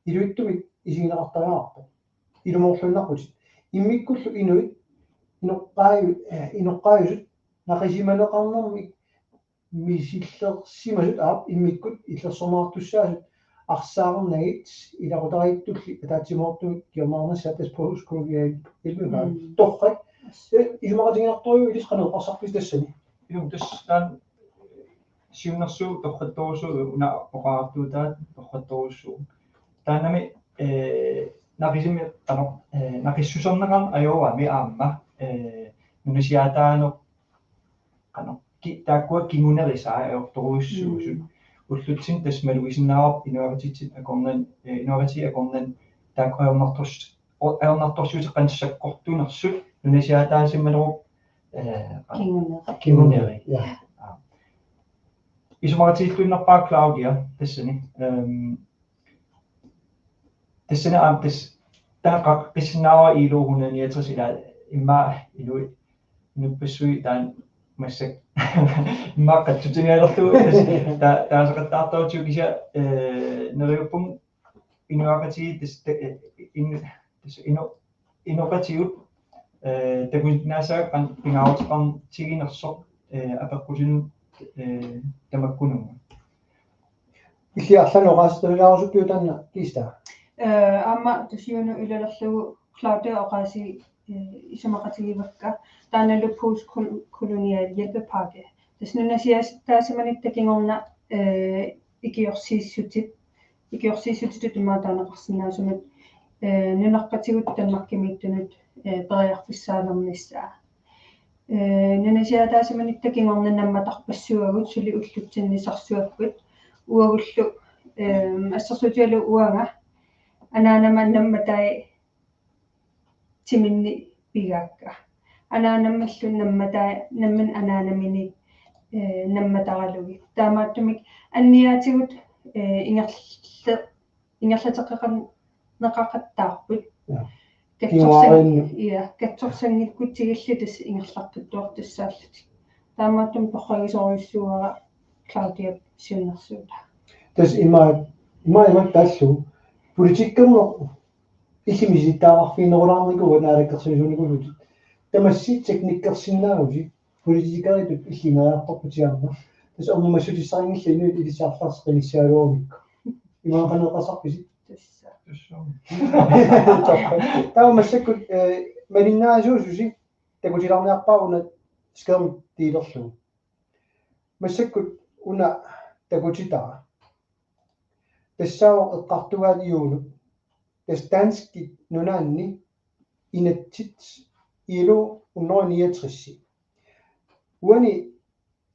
iluitsumik isigineqartariaqarpoq. Ilumoorluinnarputit. Immikkullu inuit inoqqaaju-, eh, inoqqaajusut naqisimaneqarnermik misillersimasut aap immikkut illersorneqartussaasut arsaarnagit ilaqutariittulli ataatsimoortumik kingornarnissaat tassa postkolonial elleve. Mm. Torrak. Eh, isumaqatigiinnartorujuit ilissi qanoq eqqarsarpisi tassani? Ilumut tassa taanna siunnersuut torrattorujussuuvoq una oqariartuutaat torrattorujussuuvoq. Taannami, eh, naqisimi qanoq, eh, naqissuserneqarneq ajorami aamma, eh, nunasiaataaneq qanoq ki-, taakkua kingunerisaat ajortorujussuusut. Mm. ullutsinni tassa malugisinnaavarput inuiaqatigiit akornanni, eh, inuiaqatigiit akornanni taakku ajornartors-, o-, ajornartorsiutit qanoq sakkortunersut nunasiaataasimanerup, eh, qa-, kinguneri. Kinguneri. Ja. Aa. Isumaqatigilluinnarpara Claudia tassani. Ehm, tassani aamma tassa taanna qaqqissinnaavara I L O hundrede niogtres ila immaqa inuit inuppassuit taanna massakkut immaqa qatsutinialerlugu tassa ta-, taasaqattaartarutsigu kisianni, eh, neriuppunga inuiaqatigiit tassa ta-, eh, in-, tassa ino-, inoqatigut, eh, takusinnaassavat qanoq pingaaruteqartiginersoq, eh, apeqqutinut, eh, tamakkununnga. Illit arlaannik oqaaseqqilaarusuppiuk taanna Kista? Eh, aamma tusiunut ilalerlugu Claudia oqaasii, eh, isumaqatigivakka taannalu postkolonial hjælpepakke. Tassa nunasiaataasimanitsinni kingorna, eh, ikiorsiissutit, ikiorsiissutitut immaqa taaneqarsinnaasunik, eh, nunaqqatigut Danmarkimiittunut, eh, periarfissaalernissaa. Eh, nunasiaataasimanitsinni kingorna nammatarpassuagut suli ullutsinni sarsuarput. Uagullu, eh, assersuutigalugu uanga anaanama nammatai timinni pigaakka. Anaanamallu nammatai, nammineq anaanaminik, eh, nammataralugit. Taamaattumik anniaatigut, eh, ingerla-, ingerlateqqinneqaqattaarput. Ja. Katsorsan-, kinguaariinnut. Ja, katsorsanngikkutigillu tassa ingerlaqqittuartussaallutik. Taamaattumik torragisorujussuuara Claudiap siunnersuutaa. Tassa ima, ima, ima taallugu. Politikkerneq illit misilittagaqarfiginerulaarnikuuat naalakkersuisuunikuuvutit. Tamassi teknikkersinnaavusi politikeritut illit ineriartorputit aamma. Tassa ernumassutissaqanngillat inuit ilissi arlaat qinissagaluarukku. Imaluunniit qanoq eqqarsarpisi? Tassa. Taava massakkut, eh, malinnaasuususi takutilaarniarpara una skærmit deleerlugu. Massakkut una takutitara. Tassaavoq eqqartugaat Juno. Tassa danskit nunaanni inatsit I L O hundrede niogtres. Uani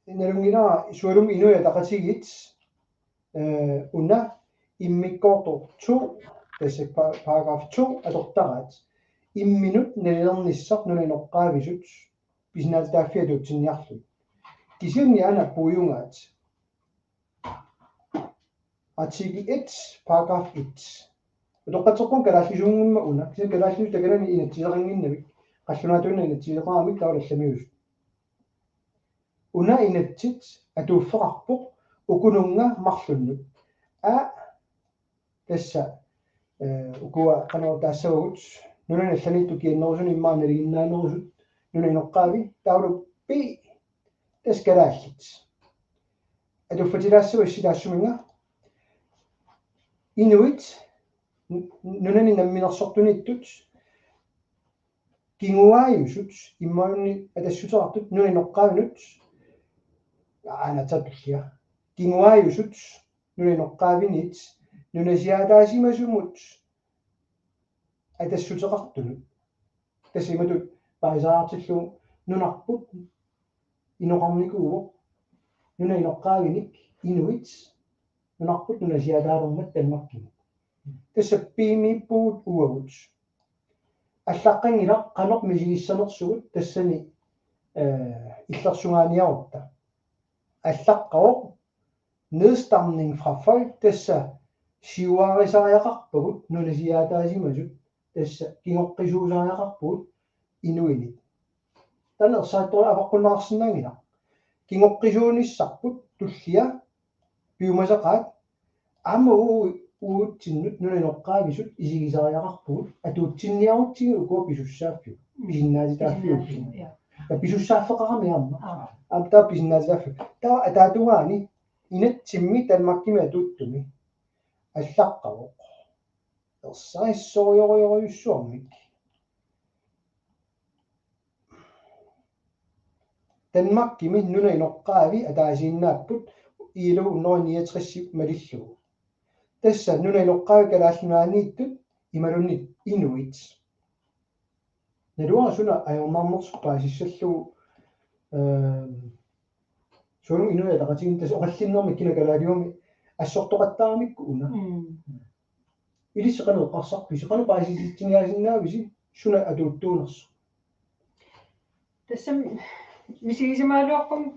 nalunngilara sualummik Inuit Ataqatigiit, eh, una immikkoortoq to, tassa pa-, paragraf to atortaraat. Imminut nalilernissaq nunap inoqqaavisut pisinnaatitaaffii atuutsinniarlugit. Kisianni una puiugaat. Artikel et, paragraf et. Utoqqatserpunga kalaallisuunngimmat una. Kisianni kalaallisut takanani inatsiseqannginnamik. Qallunaatuinnaq inatsiseqaramik taava allamiusut. Una inatsit atuuffeqarpoq ukununnga marlunnut. A, tassa, eh, ukua qanoq taassavagut, nunani allaniittoq kiannerusunik immaqa nalinginnaanerusut, nunap inoqqaavi, taavalu B, tassa kalaallit. Atuuffatilaassavassi taassuminnga inuit, n-, nunani namminersortuniittut, kinguaajusut, imaluunniit atassuteqartut, nunap inoqqaavinut, aana tappillia. Kinguaajusut, nunap inoqqaavinit, nunasiaataasimasumut, atassuteqartunut. Tassa imatut paasisariaqartillugu nunarput inoqarnikuuvoq, nunap inoqqaavinik, inuit, nunarput nunasiaataalermat Danmarkimut. Tassa piimiippugut uagut. Allaqqanngilaq qanoq misigissanersugut tassani, eh, illersugaaniarutta. Allaqqavoq nedstamning fra folk, tassa siuarisariaqarpagut nunasiaataasimasut, tassa kingoqqisuusariaqarpugut inuinit. Taanna ersarittorujussuaq avaqqunneqarsinnaanngilaq. Kingoqqisuunissarput tullia piumasaqaat aamma uu-, uatsinnut nunap inoqqaavisut isigisariaqarpugut atuutsinniarutsigit ukua pisussaaffiup. Pisinnaatitaaffiup. Pisinnaatitaaffiup, ja. Ja, pisussaaffeqarami aamma. Aap. Aap, taava pisinnaatitaaffiup. Taava ataatungaani inatsimmi Danmarkimi atuuttumi allaqqavoq. Ersarissorujorujorujussuarmik. Danmarkimi nunap inoqqaavi ataasiinnaapput I L O hundrede niogtres malillugu. Tassa nunap inoqqaavi Kalaallit Nunaanniittut imaluunniit inuit. Naluara suna ajornarnersoq paasissallugu, ehm, sualummik Inuit Ataqatigiinni tassa oqallinnermi kina kalaaliumi assortoqattaaramikkit una. Mm. Ilissi qanoq eqqarsarpisi, qanoq paasisitsiniaasinnaavisi suna atuuttuunersoq? Tassami misigisimagaluarpunga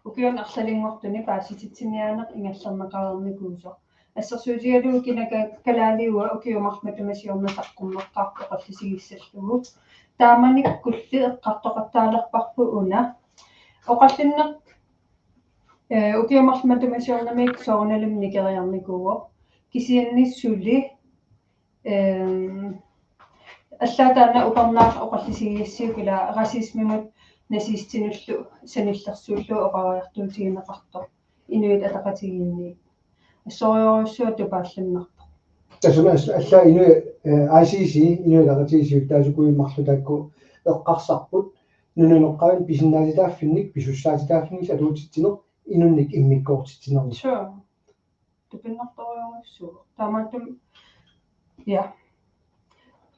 ukiuni arlalinngortuni paasisitsiniaaneq ingerlanneqareernikuusoq. Assersuutigalugu kina ka-, kalaaliua ukiut marluk matuma siorna saqqummeqqaarpoq oqallisigissallugu. Taamanikkulli eqqartoqattaalerparput una. Oqallinneq, eh, ukiut marluk matuma siornamiit soorunalimi nikeriarnikuuvoq. Kisianni suli, ehm, allaat taanna upernaaq oqallisigigassiuk ila racismimut nazistinullu sanillersuullugu oqariartuutigineqartoq Inuit Ataqatigiinniit. Assorujussuaq tupaallannarpoq. Tassami alla-, allaat Inuit, eh, I C C, Inuit Ataqatigiit siulittaasukujuit marluk taakku eqqarsarput, nunap inoqqaavinik pisinnaatitaaffinnik, pisussaatitaaffinnik atuutitsineq inunnik immikkoortitsinermi. Sure. Tupinnartorujussuuvoq. Taamaattumik, ja.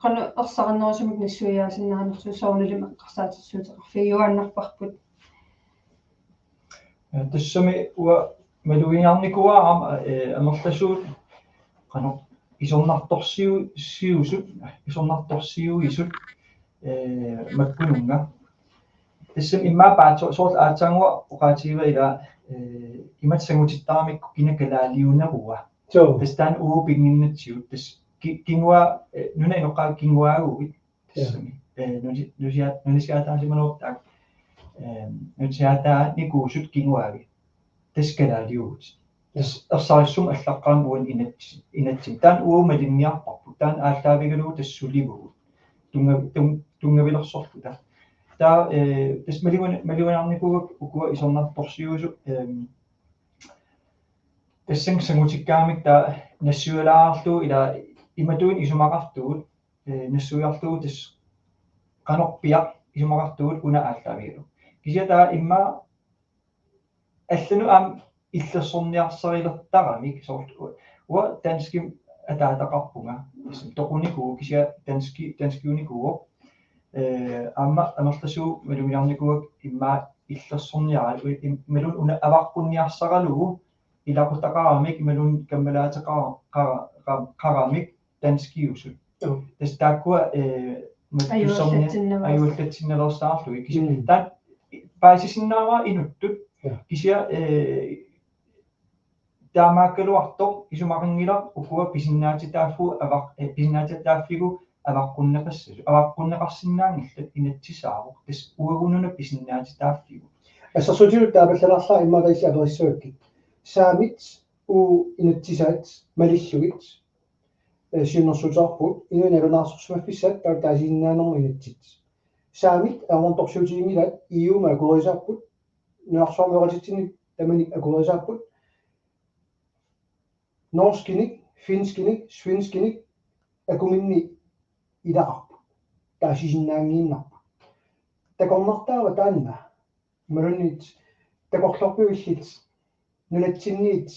Qanoq ersarinnerusumik nassuiaasinnaanersoq soorunalimi eqqarsaatersuuteqarfigiuaannarparput. Eh, tassami uanga maluginiarnikuuara aamma, eh, amerlasuut qanoq isornartorsiu-, siusut, isornartorsiuisut, eh, makkununnga. Tassami immaqa paatso-, soorlu aatsaannguaq oqaatigiva ila, eh, imatut sangutittaramikku kina kalaaliunerua. Suu. Tassa taanna uagut pinnginnatsigu. Tassa ki-, kinguaa-, eh, nunap inoqqaavi kinguaaguit. Ja. Tassami. Eh, nusi-, nusia-, nunasiaataasimanerup taakku, eh, nunasiaataanikuusut kinguaavi. Tassa kalaaliuvugut. Ja. Tassa ersarissumik allaqqavoq uani inatsi-, inatsimmi. Taanna uagut malinniarparput. Taanna aallaavigalugu tassa sulivugut. Tunnga-, tun-, tunngavilersorluta. Taava, eh, tassa malugin-, maluginiarnikuuakka ukua isornartorsiuisut, ehm, tassani sangutikkaangamik taava nassuialaarlugu ila imatut isumaqartugut, eh, nassuiarlugu tassa qanorpiaq isumaqartugut una aallaavigalugu. Kisianni taava immaqa allanut aamma illersorniarsarilertaramik soorlu uanga danskimik ataataqarpunga. Tassami toqunikuuvoq kisianni danski-, danskiunikuuvoq. Eh, aamma amerlasuut maluginiarnikuuakka immaqa illersorniaraat, u-, im-, imaluunniit una avaqqunniarsaralugu ilaqutaqaramik imaluunniit kammalaateqara-, qara-, qara-, qaramik danskiusut. Joo. Tassa taakkua, eh, mattussorni-, ajuallatsinnaveersaarlugit. Ajuallatsinnaveersaarlugit. Kisi-, mm, taanna paasisinnaavara inuttut. Ja. Kisianni, eh, taamaakkaluartoq isumaqanngilaq ukua pisinnaatitaaffigut avaq-, eh, pisinnaatitaaffigut avaqqunneqassasut. Avaqqunneqarsinnaanngillat inatsisaavoq. Tassa uagut una pisinnaatitaaffigut. Assersuutigalugu taapallalaarlara immaqa taassi aperissavakkit. Saamit uagut inatsisaat malillugit, eh, siunnersuuteqarpugut, inuit nalunaarsorsimaffissaat taava taasisinnaanermut inatsit. Saamit ajornartorsiutiginngilaat, E U-mi akuerisaapput, nunarsuarmioqatitsinnik tamanit akuerisaapput, norskinik, finskinik, svenskinik akuminni ilaqarput. Taasisinnaanngiinnarput. Takornartaava taanna? Imaluunniit takorloorpiuk illit nunatsinniit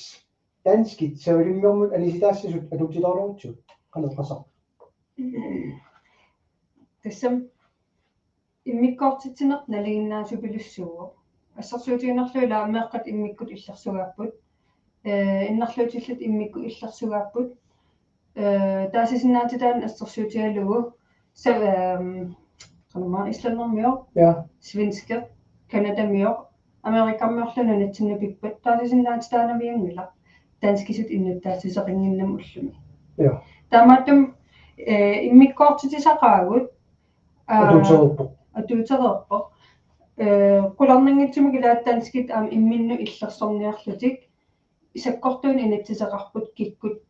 danskit savalimmiormiut anisitaassasut atuutilerutsigu? Qanoq eqqarsarpit? Tassami immikkoortitsineq nalinginnaasupilussuuvoq. Assersuutigiinnarlugu ila meeqqat immikkut illersugaapput. Eh, innarluutillit immikkut illersugaapput. Eh, taasisinnaatitaaneq assersuutigalugu sa-, ehm, qanormaa islandimioq, ja, svenskit, canadamioq, amerikammiorlu nunatsinni pippat, taasisinnaatitaanavianngilaq danskisut innuttaassisoqannginnami ullumi. Ja. Taamaattumik, eh, immikkoortitsisaqaagut, aa, atuutereerpoq. Atuutereerpoq. Eh, qularnanngitsumik ilaat danskit aamma imminnut illersorniarlutik sakkortuunik inatsiseqarput kikkut,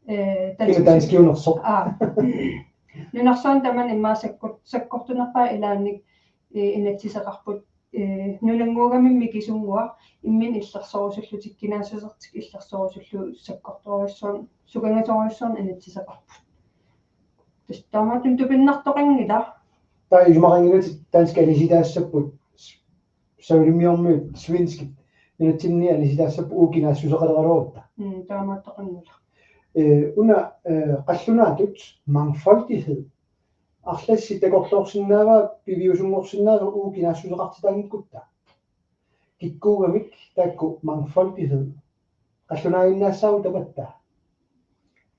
eh, kina danskisut danskiunersoq. Aa. Nunarsuarmi tamanna immaqa sakkut-, sakkortunerpaat ilaannik, eh, inatsiseqarput, eh, nunannguugami mikisunnguaq imminut illersorusullutik, kinaassusertik illersorusullugu sakkortoorujussuarnik, sukangasorujussuarnik inatsiseqarput. Tassa taamaattumik tupinnartoqanngilaq. Taava isumaqanngilatit danskit anisitaassapput savalimmiormiut svenskit nunatsinni anisitaassapput uagut kinaassuseqaleraluarutta. Mm, taamaattoqanngilaq. Eh, una, eh, qallunaatut mangfoldighed. Arlassi takorloorsinnaavaa piviusunngorsinnaasoq uagut kinaassuseqartitaanngikkutta. Kikkuugamik taakku mangfoldighed. Qallunaaginnaassaagut tamatta.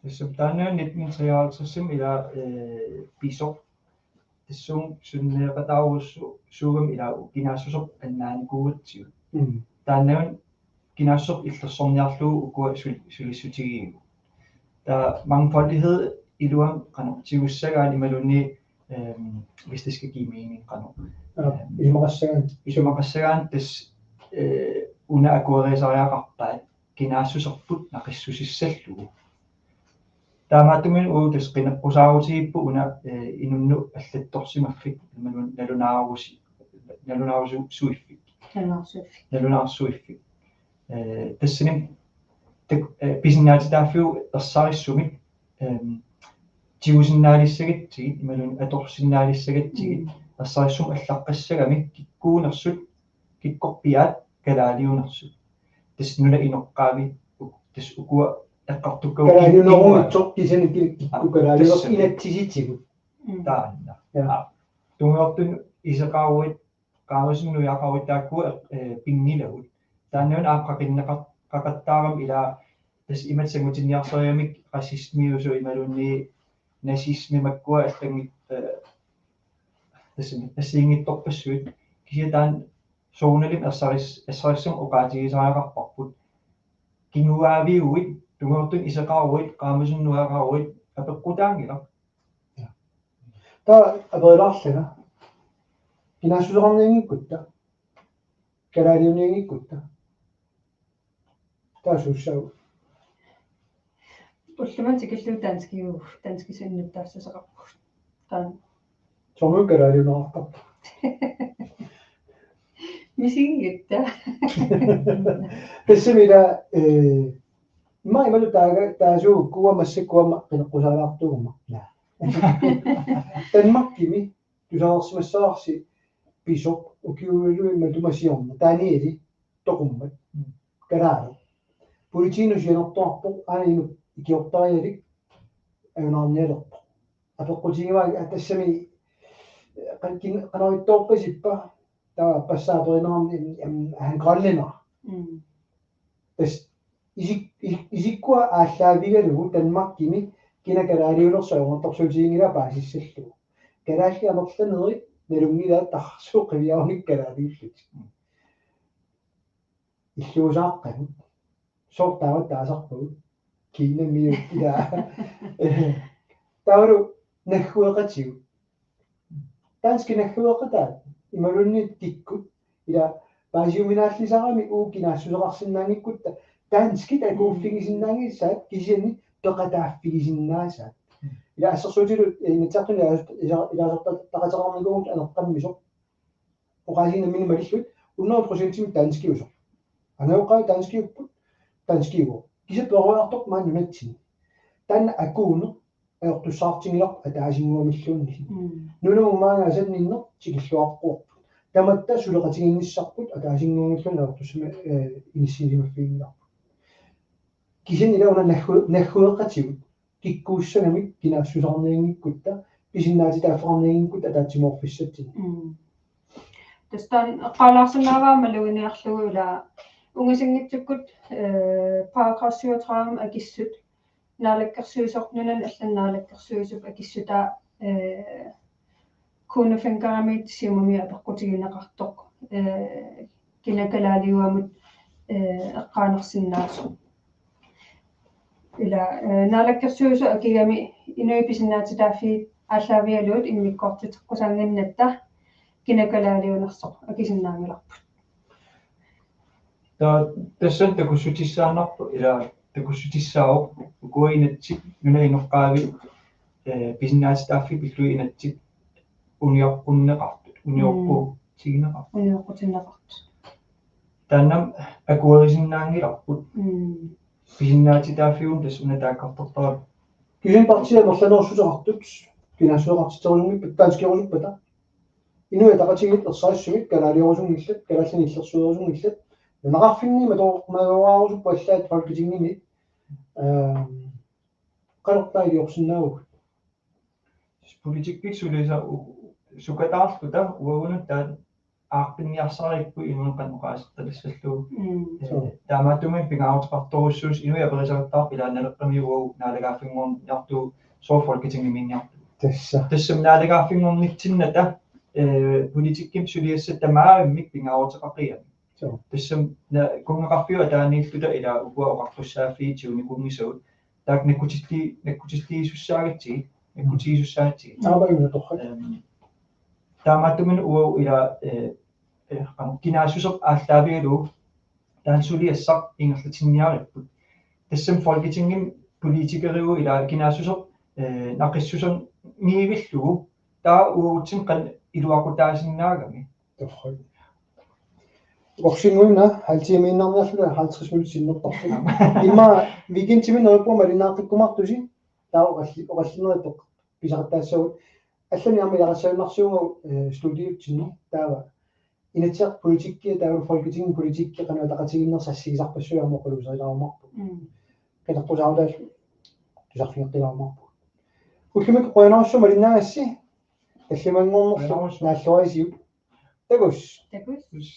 Tassa taanna nitten treoghalvtredsimi ila eh, pisoq. Tassuuna sunneeqataarujussuugami ila kinaassuseq annaanikuugatsigu. Mm. Taanna kinaassuseq illersorniarlugu ukua sul- sulissutigigigut. Taava mangfoldighed iluamik qanoq tigussagaanni imaluunniit ehm, hvis det skal give mening qanoq. Ja, isumaqassagaanni. Isumaqassagaanni tassa eh, una akuerisariaqarpaat kinaassuserput naqissusissallugu. Taamaattumik uagut tassa qineqqusaarutigipput una eh, inunnut allattorsimaffik imaluunniit nalunaarusi nalunaarusuiffik. Nalunaarusuiffik. Nalunaarusuiffik. Eh, tassani tak- eh, pisinnaatitaaffiup ersarissumik ehm, tigusinnaalissagatsigit imaluunniit atorsinnaalissagatsigit mm. Ersarissumik allaqqassagami kikkuunersut kikkorpiaat kalaaliunersut. Tassa nunap inoqqaavi uk- tassa ukua eqqartukkagut Kalaaliunerunngitsoq kisianni kil- kikkut kalaaliunersut inatsisitigut. Taanna. Ja. Tungujortumik iseqaruit qaamasunik nujaqaruit taakkua eh, pinngilagut. Taanna una aap qaqinneqar- qaqattaarami ila tassa imatut sangutinniarsarigamik racismiusut imaluunniit nazismi makkua allanngit eh, tassa assigiinngitsorpassuit kisianni taanna soorunalimi ersaris- ersarissumik oqaatigisariaqarparput. Kinguaaviuit tungujortumik iseqaruit qaamasunik nujaqaruit apeqqutaanngilaq. Taava aperilaarlanga. Kinaassuseqarnianngikkutta. Kalaaliunianngikkutta. Taava suussaagut. Ullumimut tikillugu danskiuvugut, danskisut innuttaassuseqarpugut. Taanna. Soormi kalaaliunerartarput. Misigigitta. Tassami ila eh, immaqa imalu taaga taasuu kuua massakkut aamma qineqqusaalaartuuguma. Ja. Danmarkimi tusarsimassavarsi pisoq ukiuilui matuma siorna Danieli toqummat. Kalaaleq. Politiinut sianertuarpoq aana inuk ikiortarialik ajunaarnialerpoq. Apeqqutigivaa tassami qan- kin- qanoq ittoorpasippa taava passaaperinerami han grønlænder. Mm. Tassa isik- is- isikkua aallaavigalugu Danmarkimi kina kalaaliunersoq ajornartorsiutiginngilaa paasissallugu. Kalaallit amerlanerit nalunngilaat tarsuuq qiviarunik kalaaliullutik. Illuusaaqqagut. Sooq taava taasarpagut. Kiinamiut ila. Taavalu naggueqatigut. Danskit naggueqataat imaluunniit kikkut ila paasiuminaallisarami uagut kinaassuseqarsinnaanngikkutta danskit akuuffigisinnaanngissaat kisianni peqataaffigisinnaasaat. Ila assersuutigalugu Inatsisartuni ilaasortaqateqarnikuuvugut aneqqammisoq oqaasiinnaq nammineq malillugit hundrede procentimik danskiusoq. Angajoqqaat danskiupput, danskiuvoq. Kisianni peroriartorpoq maani nunatsinni. Taanna akuuneq ajortussaartinngilarput ataasinnguamilluunniit. Mm. Nunamut maanga asanninneq tikilluaqquarput. Tamatta suleqatigiinnissarput ataasinnguamilluunniit ajortussami eh, inissiisimaffiginngilarput. Kisianni ila una naggu- naggueqatigut kikkuussagamik kinaassuseqarnianngikkutta pisinnaatitaaffeqarnianngikkutta ataatsimoorfissatsinnik. Mm. Tassa taanna eqqaalaarsinnaavara maluginiarlugu ila ungasinngitsukkut eh, paragraf syvogtredive akissut naalakkersuisoq nunani allani naalakkersuisup akissutaa eh, Kuno Fencker-imit Siumumi apeqqutigineqartoq eh, kina kalaaliuamut eh, eqqaanersinnaasoq. Ila eh, naalakkersuisut akigami inuit pisinnaatitaaffiit aallaavigalugit immikkoortiteqqusaannginnatta kina kalaaliunersoq akisinnaanngilarput. Taava tassani takussutissaannarpoq ila takussutissaavoq ukua inatsit nunap inoqqaavi eh, pisinnaatitaaffii pillugit inatsit unioqqunneqartut, unioqqutigineqartut. Unioqqutinneqartut. Taannami akuerisinnaanngilarput. Mm. Pisinnaatitaaffiuvoq tassa una taakkartortaralugu. Kisianni partiit amerlanerussuteqartut kinaassuseqartitserusunngippat danskierusuppata. Inuit Ataqatigiit ersarissumik kalaaliuerusunngillat, kalaallinik illersuerusunngillat. Nunaqarfinni mato- matoraarusuppat allaat Folketingimi. Ehm, qanortaa iliorsinnaavugut. Politikkikkut suliasa- u- sukataarluta uagunut taanna aaqqinniarsarigakkit inuit qanoq oqaasertalissallugu. Mm. Eh, taamaattumik pingaaruteqartorujussuusoq inuit aperisartaarput ilaa Naleqqami uagut naalagaaffinngorniartugut soorlu Folketingimiinniartugut. Tassa. Tassami naalagaaffinngornitsinnata eh, politikkimi suliassat tamaavimmik pingaaruteqaqigami. Joo. Tassami na- kunngeqarfiup ataaniilluta ilaa ukua oqartussaaffiit siunikuunngisavut. Taakku nakkutilli- nakkutilliisussaagatsigit, nakkutigisussaagatsigu. Aamma inutorrak. Ehm, taamaattumik uagut ilaa eh, eh, qanoq kinaassuseq aallaavigalugu taanna suliassaq ingerlatinniaripput. Tassami Folketingimi politikeriuvoq ilaa kinaassuseq eh, naqissuserniivillugu taava uagutsinnut qanoq iluaqutaasinnaagami. Torrak. Voksenhuina halv timeinnarniarluta halvtreds minutter sinnertarput. Immaqa weekendimi neriuppunga malinnaaqqikkumaartusi taava oqalli- oqallinnerit pisaqattaassavut. Allanik aamma ilaqassaaginnarsuugut eh, studiutsinni taava Inatsisartut politikki taava Folketingimi politikki qanoq ataqatigiinnersut assigisarpassuit aamma oqaluuserilarumaarput. Mm. Qineqqusaarutaallu tusarfigeqqilaarumaarput. Ullumikkut qujanarsuaq malinnaagassi tallimanngornerlu Qujanarsuaq. Naalluarisiuk. Takuss. Takuss.